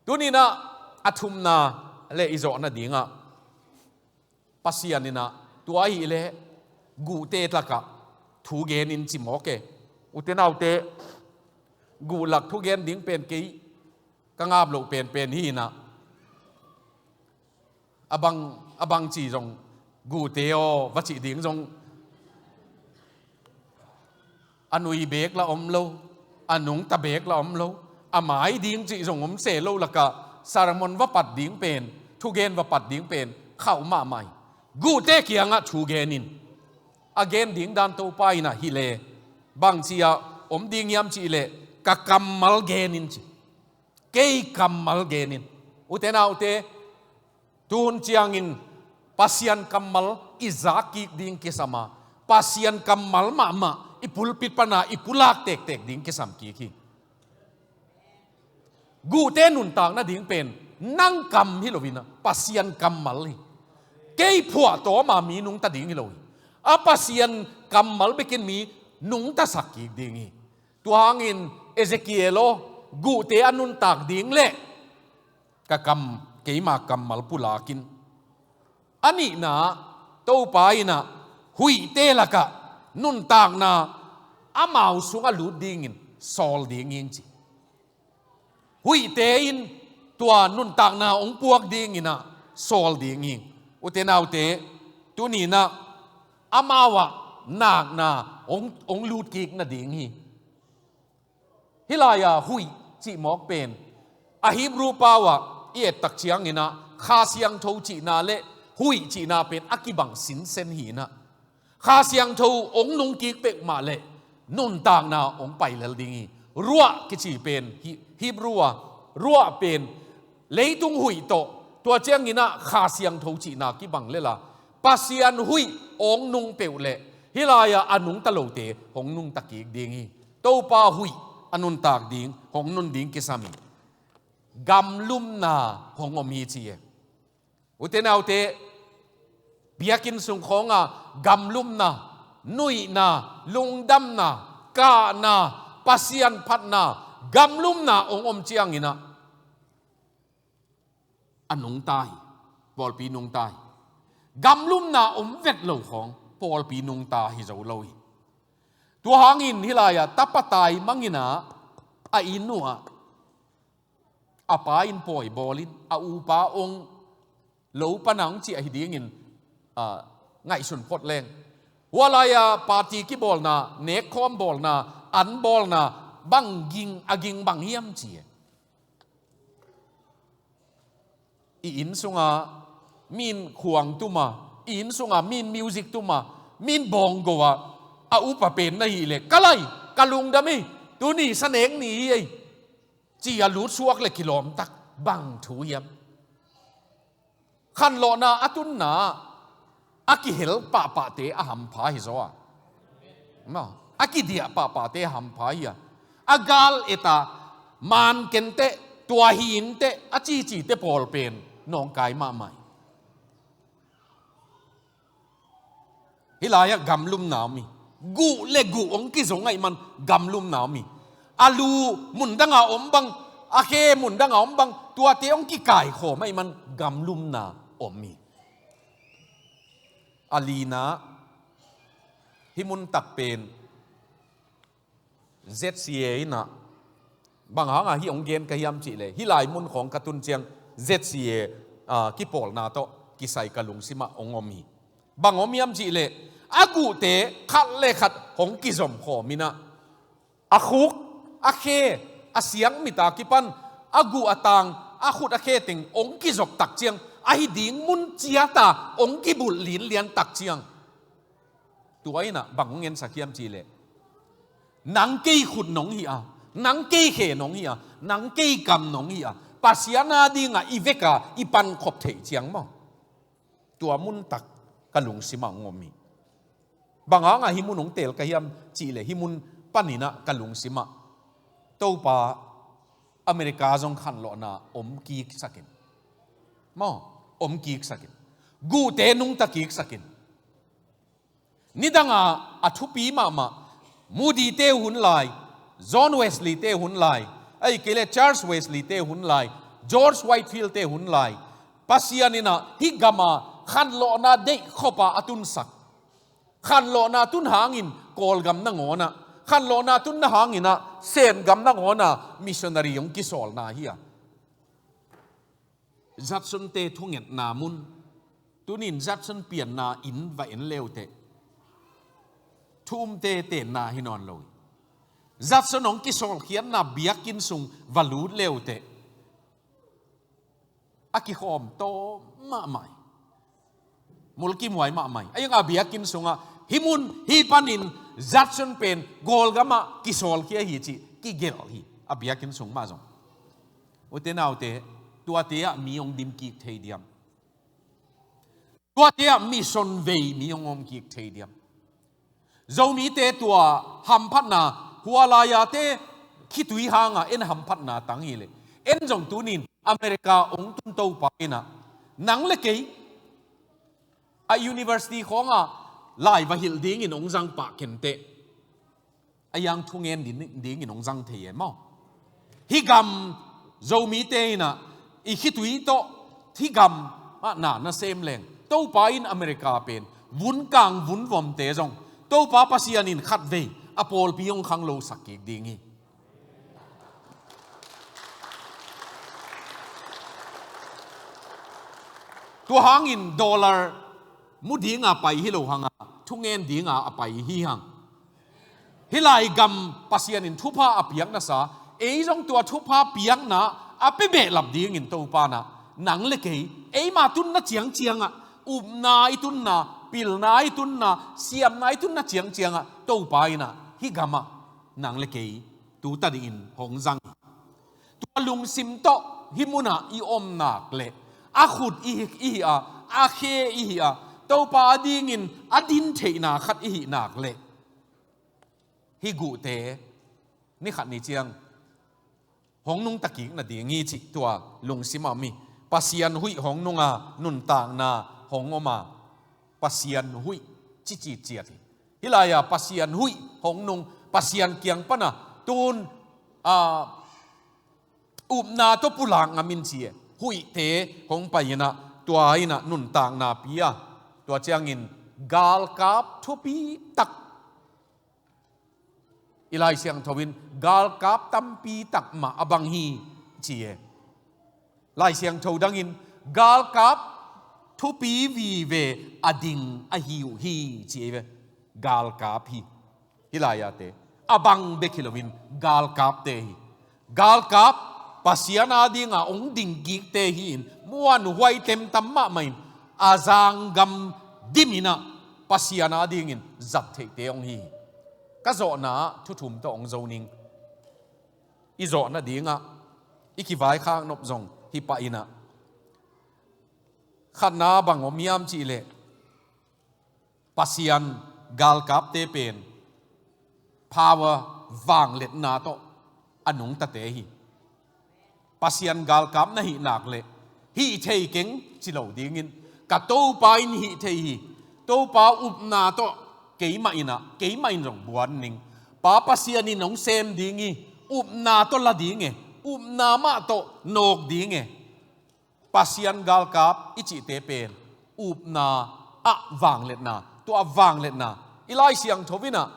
Tuninah a thumna le i zawh nadingah Pasian inah tua ahih leh guhte lakah thu genin ci mawk e. Ute naute, guh lak thu gen ding pen kei ka ngap loh penpen hi inah, a bang, a bang ci zong guhte aw va cih ding zong a nui beek la om lo, a nungta beek la om lo, a mai ding cih zong om se lo lakah sermon va pat ding pen, thugen va pat ding pen khauh mahmah hi. Guhte kiangah thu genin, a gen ding dan Topa inah hi le, bang ciah om ding hiam cih leh ka kammal genin ci. Kei kammal genin. Ute naute, tuhun ciangin Pasian kammal i zak kik ding kisam a, Pasian kammal mahmah i pulpit pana i pulak tektek ding kisam kik hi. Guhte nuntak nading pen nang kam hi lo inah, Pasian kammal hi. Kei phuahtawma mi nungta ding hi lo hi. A Pasian kammal bekin mi nungtasak kik ding hi. Tua hangin Ezekiel aw, guhte a nuntak ding leh ka kam, keima kammal pulakin. A nihna, Topa inah huihte lakah nuntakna amau sungah lut dingin sawl ding hing ci. Huihte in tua nuntakna hong puak dinginah sawl ding hing. Ute naute, tuninah amau ah nakna hong, hong lut kik nading hi. Hih lai-a huih cih mawk pen a Hebrew pau ah i ettak cianginah Kha Siangtho cihna le huih cihna pen a kibang sinsen hi inah, Kha Siangtho hong nungkik peuhmah leh nuntakna hong pai lel ding hi. Ruah kici pen He-, Hebrew a ruah pen leitung huih tawh, tua cianginah Kha Siangtho cihna kibang lel a, Pasian huih hong nung peuh leh hih lai-ah a nungta lote hong nungta kik ding hi. Topa huih a nuntak ding, hong nun ding kisam hi. Gamlumna hong om hi ci e. Ute naute, biakinn sung khawnga gamlumna, nuihna, lungdamna, kahna, Pasian phatna, gamlumna hong om cianginah a nungta hi, pawlpi nungta hi. Gamlumna om vet lo khawng pawlpi nungta hi zo lo hi. Tua hangin hih lai-ah tapa taimangin ah a inn uh ah a pa in pawi bawlin a upa hong lo pana hong ciah hi dingin, ah, ngaihsun phot leng. Hua lai-ah party kibawlna, nekkhawm bawlna, an bawlna bang ging, a ging bang hiam ci e. I inn sunga min khuang tuma, i inn sunga min music tuma, min bawnggo a, a upa pen na hih leh, ka lai, ka lungdam hi, tuni sa nek ni hi ei, ci a lutsuak le kilawm tak, bang thu hiam? Khanlawhna a tunna a kihel pahpahte a hampha hi zaw a. Maw, a kidiah pahpahte a hampha hi a. A gal et a, man kenteh, tua hi inteh, a cicite pawl pen nawngkai mahmah hi. Hih lai-ah gamlumna om hi. Guh le guh hong kizong ahih man gamlumna om hi. A lu mundanga om bang, a khe mundanga om bang, tuate hong kikaikhawm ahih man gamlumna om hi. A lina, hih mun tak pen Z C A in ah, bang hanga hih hong gen ka hiam cih leh, hih lai mun khawng ka tun ciang Z C A, ah, kipawlna tawh kisai ka lungsimah hong om hi. Bang om hiam cih leh, a guhte khat le khat hong kizom khawm in ah, a khuk, a khe, a siang mit a kipan, a guh a tang, a khut a khe teng hong kizop tak ciang, ahi ding mun ciat a hong kibulh linlian tak ciang, tua in ah bang hong ensak hiam cih leh, nang kei khut nong hi a, nang kei khe nong hi a, nang kei kam nong hi a, Pasian a dingah i vek a i pankhop theih ciang maw. Tua mun tak ka lungsimah hong om hi. Bang hanga hih mun hong teel ka hiam cih leh, hih mun panin ah ka lungsimah, Topa, America zong khanlawhna om kiksak in. Maw, om kiksak in. Guhte nungta kiksak in. Nidanga a thupi mahmah, Moody-te hun lai, John Wesley-te hun lai, ahih kei leh Charles Wesley-te hun lai, George Whitefield-te hun lai, Pasian in ah hih gama khanlawhna deih khop a a tunsak. Khanlawhna tun hangin Kawlgam nangawn ah, khanlawhna tunna hangin ah Sengam nangawn ah missionary hong kisawlna hi a. Judson-te thungetna mun, tunin Judson pianna inn va en le uh teh, thu umte tenna hi nawn lo hi. Judson hong kisawlkhiatna biakinn sung va lut le uh teh, a kikhawm tawm mahmah hi. Mulkimhuai mahmah hi. Ahi zongin a biakinn sungah, hih mun, hih panin Judson pen Kawlgamah kisawlkhia hi cih kigelh hi. A biakinn sung mah zong. Ute naute, tuate ah mi hong dim kik thei diam? Tuate ah mission vei mi hong om kik thei diam? Zomite tua hamphatna, hua lai-ate khitui hangah en hamphatna tang hileh, en zong tunin America hong tun Topa in ah, nang le kei a university khawngah lai va hilh dingin hong zang pah kenteh, a hiang thungen ding, dingin hong zang thei e maw? Hih gam Zomite in ah, i khitui tawh hih gam ah na na sem leng, Topa in America pen vun kang vun vomte zong Topa Pasian in khatvei a pawlpi hong khanglosak kik ding hi. Tua hangin dollar mu dinga pai hi lo hanga, thungen dinga a pai hi hang. Hih lai gam Pasian in thupha a piak nasa, ei zong tua thupha piakna a pia behlap dingin Topa in ah, nang le kei, eima tunna ciangciangah, upna i tunna, pilna i tunna, siamna i tunna ciangciangah, Topa in ah, hih gamah, nang le kei, tu ta dingin hong zang. Tua lungsim tawh hih munah i om nak leh, a khut i hi, i hi a, a khe i hi a, Topa a dingin a din theihna khat i hih nak leh, hih guhte ni khat ni ciang hong nungta kik nading hi cih tua lungsim a om hi. Pasian huih hong nunga nuntakna hong om a, Pasian huih ci citciat hi. Hih lai-a Pasian huih hong nung, Pasian kiang pana tun, a, upna tawh pulak ngam in ci e. Huihte hong pai in ah, tua in ah nuntakna pia. Tua ciangin galkap thupi tak, i Lai Siangtho in galkap tampi tak mah a bang hi ci e. Lai Siangtho dangin galkap thupi vive a ding ahi uh hi ci e ve. Galkap hi. Hih lai-ate a bang bek hi loin galkapte hi. Galkap Pasian adinga hong ding kikte hi-in, muanhuai temtam mahmah in, a zanggam dimin ah Pasian adingin zat theihte hong hi hi. Ka zawhna ah thu thum tawh hong zo ning. I zawh nadingah i kivaikhak nop zong hi pah in ah, khatna bang om hiam cih leh, Pasian galkapte pen power, vangliatna tawh a nungtate hi. Pasian galkap na hih nak leh hih thei keng ci lo dingin, ka Topa in hih thei hi, Topa upna tawh keimah in ah, keimah in zong buan ning. Pa Pasian in hong sem ding hi, upna tawh la ding e, upna mah tawh nawk ding e. Pasian galkap i cihte pen upna ah vangliatna, tua vangliatna. I Lai Siangtho in ah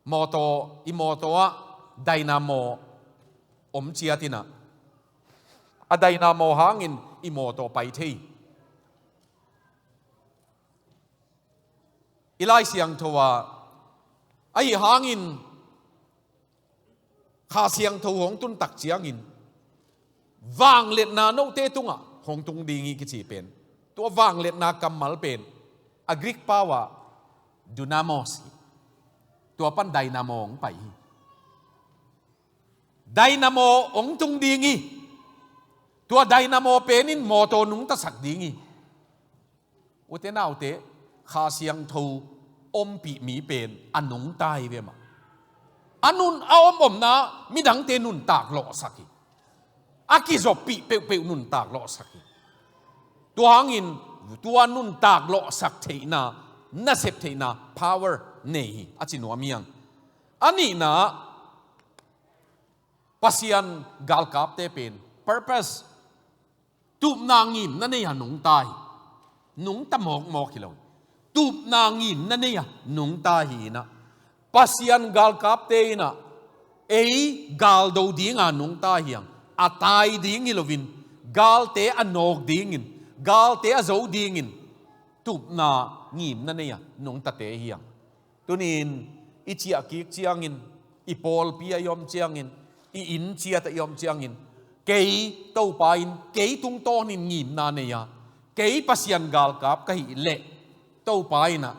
mawtaw, i mawtaw ah dynamo om ciat in ah, a dynamo hangin i mawtaw pai thei. I Lai Siangtho ah, ahi hangin Kha Siangtho hong tun tak ciangin vangliatna note tungah hong tung ding hi kici pen, tua vangliatna kammal pen a Greek pau ah dunamos hi. Tua pan dynamo hong pai hi. Dynamo hong tung ding hi. Tua dynamo pen in mawtaw nungtasak ding hi. Ute naute, Kha Siangtho ompih mi pen a nungta hi ve mah. A nun, a om omna midangte nuntak lawhsak hi. A kizoppih peuhpeuh nuntak lawhsak hi. Tua hangin tua nuntak lawhsak theihna, nasep theihna power nei hi, a ci nuam hi hang. A nihna, Pasian galkapte pen purpose, tupna ngimna nei a nungta hi. Nungta mawkmawk hi lo. Tupna ngimna nei a nungta hi in ah, Pasian galkapte in ah ei galdo dinga nungta hi hang. A tai ding hi loin, galte a nawk dingin, galte a zo dingin tupna ngimna nei a nungtate hi hang. Tuni-in i ciah kik ciangin, i pawlpi ah i om ciangin, i inn ciat ah i om ciangin, kei Topa in kei tungtawnin ngimna nei a, kei Pasian galkap ka hih leh Topa in ah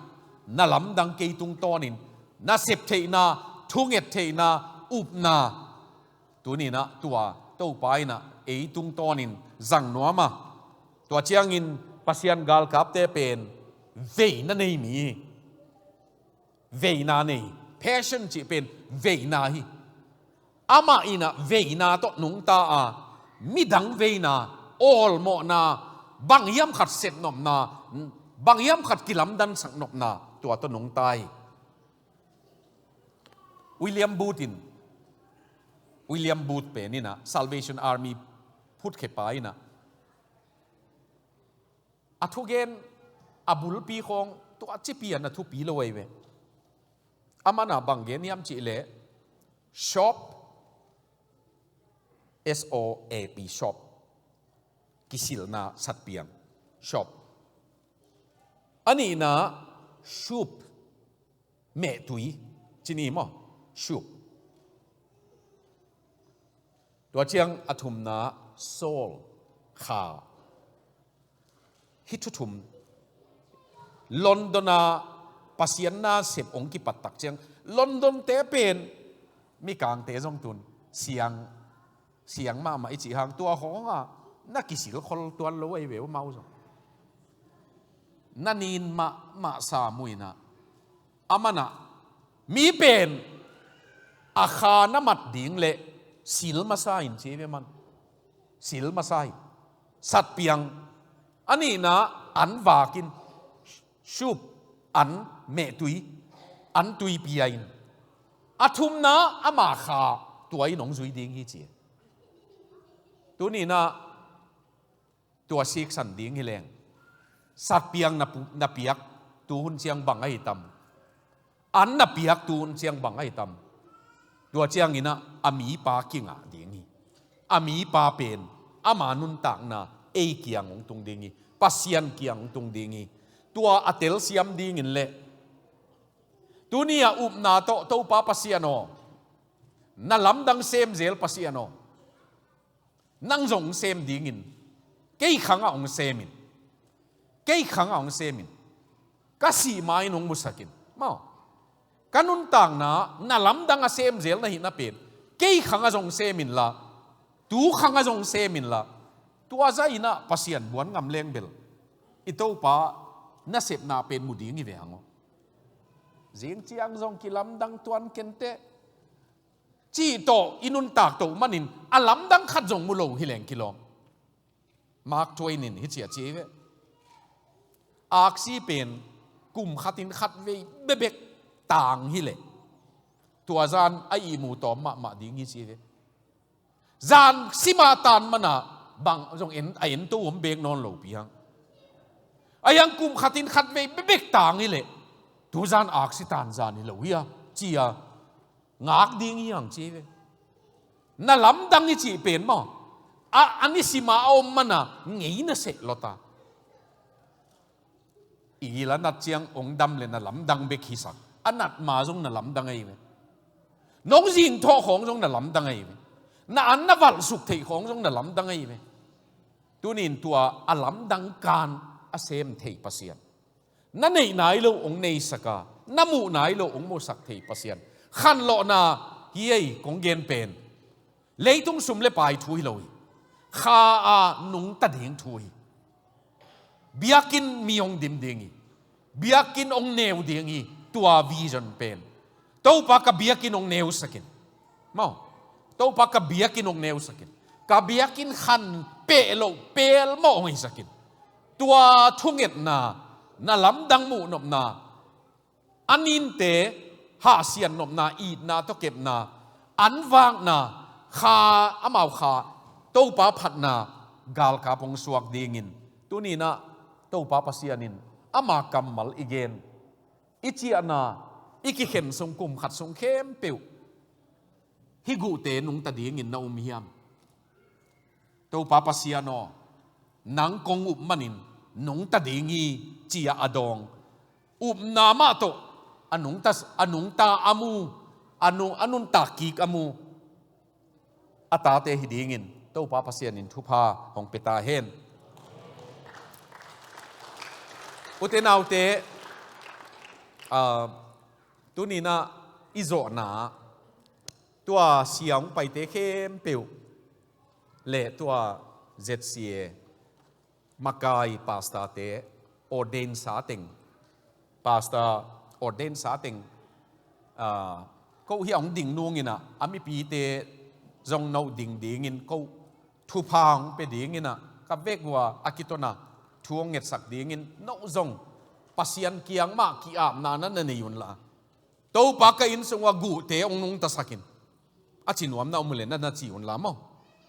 na lamdang kei tungtawnin, nasep theihna, thunget theihna, upna, tuni-in ah tua Topa in ah ei tungtawnin zang nuam a. Tua ciangin Pasian galkapte pen veina nei mi hi. Veina nei. Passion cih pen veina hi. Amah in ah veina tawh nungta a, midang veina, awlmawhna, bang hiam khat sepnopna, bang hiam khat kilamdansak nopna, tua tawh nungta hi. William Booth in, William Booth pen in ah Salvation Army phutkhia pa in ah, a thugen, a bulpi khawng tua cipi a na thupi lo ahi ve. Aman a bang gen hiam cih leh, shop, S O A P, shop, kisilna satpiang, shop. A nihna, shop, mehtui, ci ni maw, shop. Tua ciang a thumna, soul, kha. Hih thu thum, London a Pasian nasep hong kipat tak ciang, London te pen, Mikangte zong tun, siang, siang mahmah i cih hang, tua khawng ah na kisilkhol tuan lo ahi ve uh, amau zong. Na nin mahmah sam uh in ah, aman ah, mi pen a kha na mat ding leh sil masa in ci ve man. Sil masa hi. Satpiang. A nihna, an vak in, shop, an mehtui, an tuipia in. A thumna, ama kha, tua in hong zui ding hi ci. Tuni-in ah, tua siksan ding hi leng, satpiang na pu-, na piak tu hun ciang bang ahi tam? An na piak tu hun ciang bang ahi tam? Tua ciangin ah a mipa kingah ding hi. A mipa pen ama nuntakna ei kiang hong tung ding hi. Pasian kiang hong tung ding hi. Tua a telsiam dingin leh, tuni a upna tawh, Topa Pasian aw, Na lamdang sem zel Pasian aw, nang zong hong sem dingin kei khangah hong semin. Kei khangah hong semin. Ka sih ma-in hong musakin. Maw. Ka nuntakna na lamdang a sem zel na hihna pen kei khangah zong semin la, tu khangah zong semin la, tua zah inah Pasian buan ngam leng bel i Topa nasepna pen mu ding hi ve hang aw. Zing ciang zong kilamdang tuan kenteh cih tawh i nuntak toh manin a lamdang khat zong mu lo hi leng kilawm. Mark Twain in hici a ci hi ve. Aksi pen kum khatin khatvei bebek tang hileh tua zan a ihmu tawm mahmah ding hi ci hi ve. Zan simah tan mana bang zong en, a ento om bek nawn lo pi hang. A hiang kum khatin khatvei bebek tang hileh tu zan aksi tan zan hi lo hi a ci a ngak ding hi hang ci hi ve. Na lamdang i cih pen maw, a, a nisima a om mana ngei na seh lota. I gil a nat ciang hong dam le na lamdang bek hisak. A nat ma zong na lamdang ahi ve. Nong zingthawh khawng zong na lamdang ahi ve. Na an na valhsuk theih khawng zong na lamdang ahi ve. Tunin tua a lamdang kan a sem thei Pasian, na neih nai lo hong neisak a, na muh nai lo hong muhsak thei Pasian khanlawhna hi ei. Kong gen pen leitung sum le pai thu hi lo hi. Kha a nungta ding thu hi. Biakinn mi hong dim ding hi. Biakinn hong neu ding hi. Tua vision pen, Topa ka biakinn hong neusakin. Maw. Topa ka biakinn hong neusakin. Ka biakinn khan peh loh pelmawh hong hisakin. Tua thungetna, na lamdang muhnopna, a ninte hahsian nopna, itna tawh kepna, an vakna, kha, amau kha Topa phatna galkap hong suak dingin tuninah Topa Pasian in ama kammal i gen, i ciahna, i kikhen sung kum khat sung khempeuh hih guhte nungta dingin na um hiam? Topa Pasian aw, nang kong up manin nungta ding hi, ci-a a dawng. Upna mah tawh a nungta, a nungta a mu, a nu, a nuntak kik a mu a tate hi dingin Topa Pasian in thupha hong pia ta hen. Ute naute, ah, tuninah i zawhna tua sia hong paite khempeuh le tua Z C A makai pastorte, ordain sa teng, pastor ordain sa teng, ah, ko hih a hong ding nunginah a mipite zong no ding dingin ko thupha hong pia dinginah ka vek uh a a kitona thu hong ngetsak dingin no zong Pasian kiang mah ki-apna na na nei unla, Topa ka inn sungah guhte hong nungtasakin, a ci nuam na om uh le na na ci unla maw.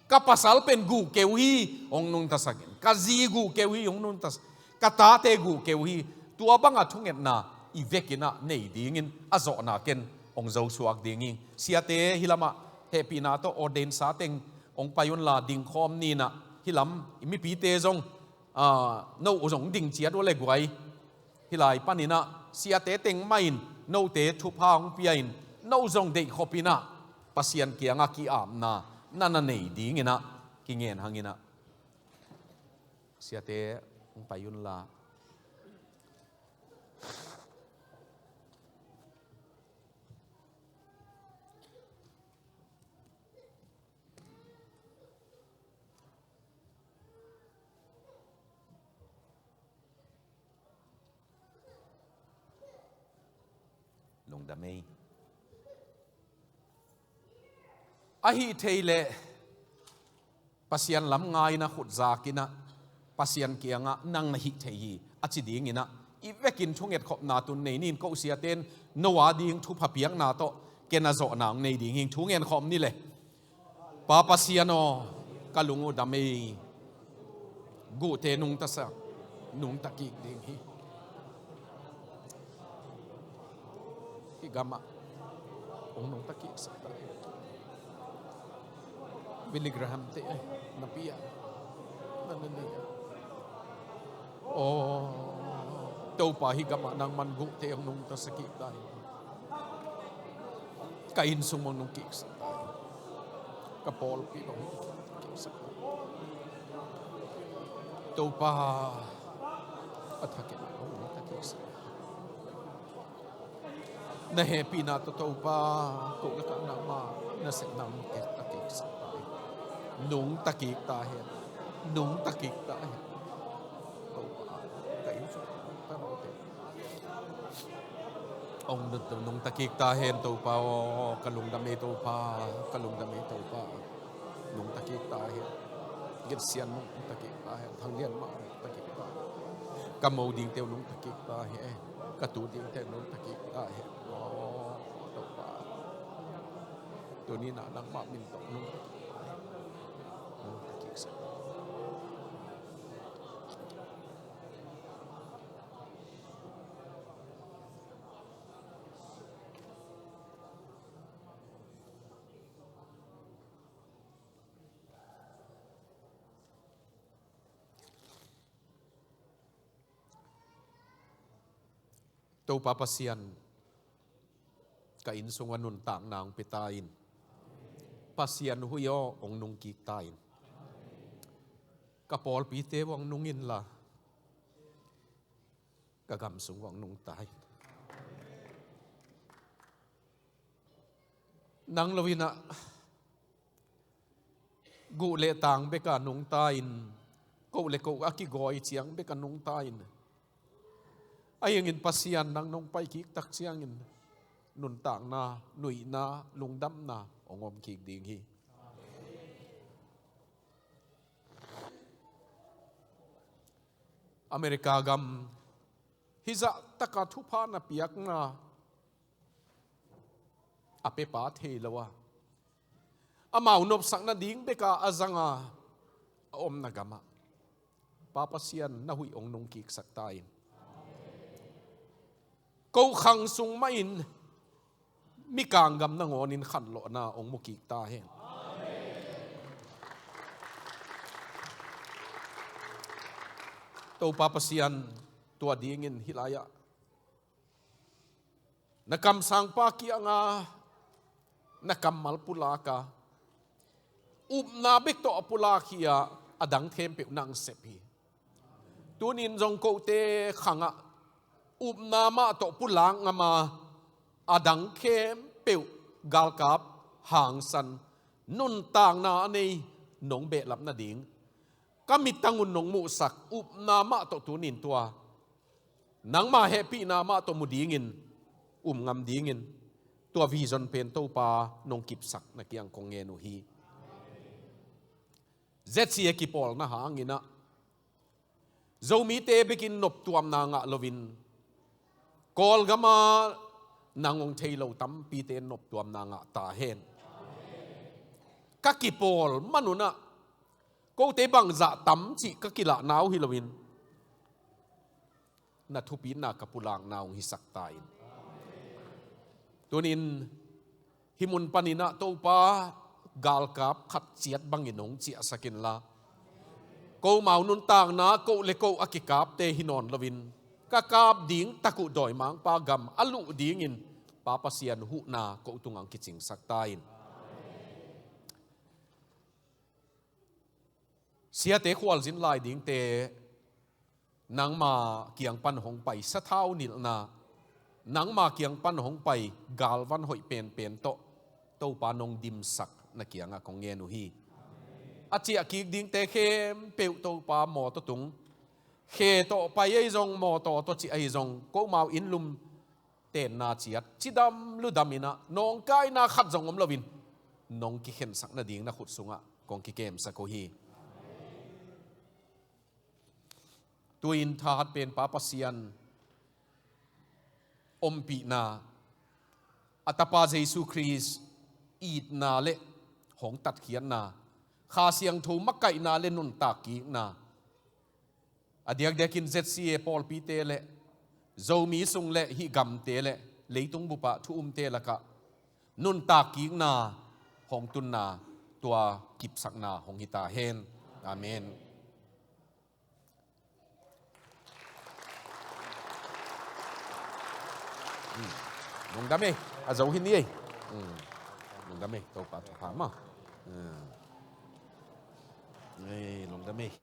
Ka pasal pen guh keu hi, hong nungtasakin. Ka zi guh keu hi, hong nungtas, ka tate guh keu hi. Tua banga thungetna i vekinah nei dingin a zawhna ken hong zosuak ding hi. Siate hih lamah hehpihna tawh ordain sa teng hong pai unla, dingkhawm ninah hih lam i mipite zong, ah, no uh zong ding ciat uh le guai. Hih lai paninah siate teng mahin note thupha hong pia-in no zong deihkhopinah Pasian kiangah ki-apna na na nei dinginah kingen hanginah siate hong pai unla. Lungdam ei. Ahih thei leh Pasian lam ngaina khut zakinah Pasian kiangah nang na hih thei hi a ci dinginah i vekin thungetkhopna tun nei nin. Ko siaten no a ding thupha piakna tawh ken a zawhna hong nei ding hing. Thungen khawm ni le. Pa Pasian aw, ka lung uh dam ei. Guhte nungtasa, nungta kik ding hi. Hih gamah hong nungta kiksak ta. Billy Graham te na pia, na na nei a. Aw Topa, hih gamah nangman guhte hong nungtasa kik ta hi. Ka inn sung hong nung kiksak ta hi. Ka pawlpi bang hong kiksak. Topa, a thak in hong takiksak. Na hehpihna tawh Topa, ko lakah nangmah nasepna hong takiksak ta hen. Nong takik ta hen. Nong takik ta hen. Topa, ka inn sung ta lo te. Ong nut nong takik ta hen Topa aw, ka lungdam ei Topa, ka lungdam ei Topa. Nong takik ta hen. Gilsian nong takik ta hen. Thang Lian mah nong takik ta hen. Ka mo dingte nong takik ta hen. Ka tu dingte nong takik ta hen. Aw Topa, tuni-in ah nangmah min tawh nong takik ta hen. Nong takiksak. Topa Pasian, ka inn sungah nuntakna hong pia ta in. Pasian huih aw, hong nungkik ta in. Ka pawlpite hong nung inla, ka gam sung hong nung ta in. Nang lo-in ah guh le tang bek a nungta in, koh le koh a kigawi ciang bek a nungta in, ahi hangin Pasian nang nong paikik tak ciangin nuntakna, nuihna, lungdamna hong om kik ding hi. America gam hih zah taka thupha na piakna a pepa thei lo a, amau nopsak nading bek a a zang a, a omna gamah Pa Pasian na huih hong nungkiksak ta in. Ko khang sung mahin mikang gam nangawnin khanlawhna hong mukik ta hen. Topa Pasian, tua dingin hih lai-ah na kamsangpa kiangah na kammal pulak a, upna bek tawh a pulak hi a, a dang khempeuh nang sep hi. Tuni-in zong kote khangah upna mah tawh pulak ngam a, a dang khempeuh galkap hangsan nuntakna a nei nong behlap nading, ka mittang un nong muhsak upna mah tawh tuni-in tua nangma hehpihna mah tawh mu dingin, um ngam dingin, tua vision pen Topa nong kipsak na kiang kong ngen uh hi. Z C A kipawlna hangin ah Zomite bekin noptuamna ngah loin, Kawlgamah nang hong thei lo tampite noptuamna ngah ta hen. Ka kipawl man un ah kote bangzah tam cih ka kilahna uh hi loin, na thupina ka pulakna hong hisak ta in. Tuni-in hih mun panin ah Topa, galkap khat ciat bangin hong ciahsak inla, komau nuntakna koh le koh a kikapte hi nawn loin, ka kap ding tak uh dawimangpa gam a luh dingin Pa Pasian huhna ko tungah hong kicingsak ta in. Siate khualzin lai dingte nangma kiang pan hong pai sathau nilhna, nangma kiang pan hong pai galvan hoih penpen tawh Topa nong dimsak na kiangah kong ngen uh hi. A ciah kik dingte khempeuh Topa mawtaw tung, khe tawh pai ahi zong, mawtaw tawh cih ahi zong, komau inn lum tenna ciat cidam ludam in ah nawngkaina khat zong om loin nong kikhensak nading na khut sungah kong kikemsak uh hi. Tu-in thahat pen Pa Pasian ompihna, a Tapa Jesu Khrist itna le hong tatkhiatna, Kha Siangtho makaihna le nuntak kikna, a diakdiakin Z C A pawlpite le Zomi sung le hih gamte le leitung bupah thu umte lakah nuntak kikna hong tunna, tua kipsakna hong hi ta hen. Amen. Hmm. Lungdam ei. A zo hi ni ei. Hmm. Lungdam ei. Topa thupha maw. Ei, lungdam ei.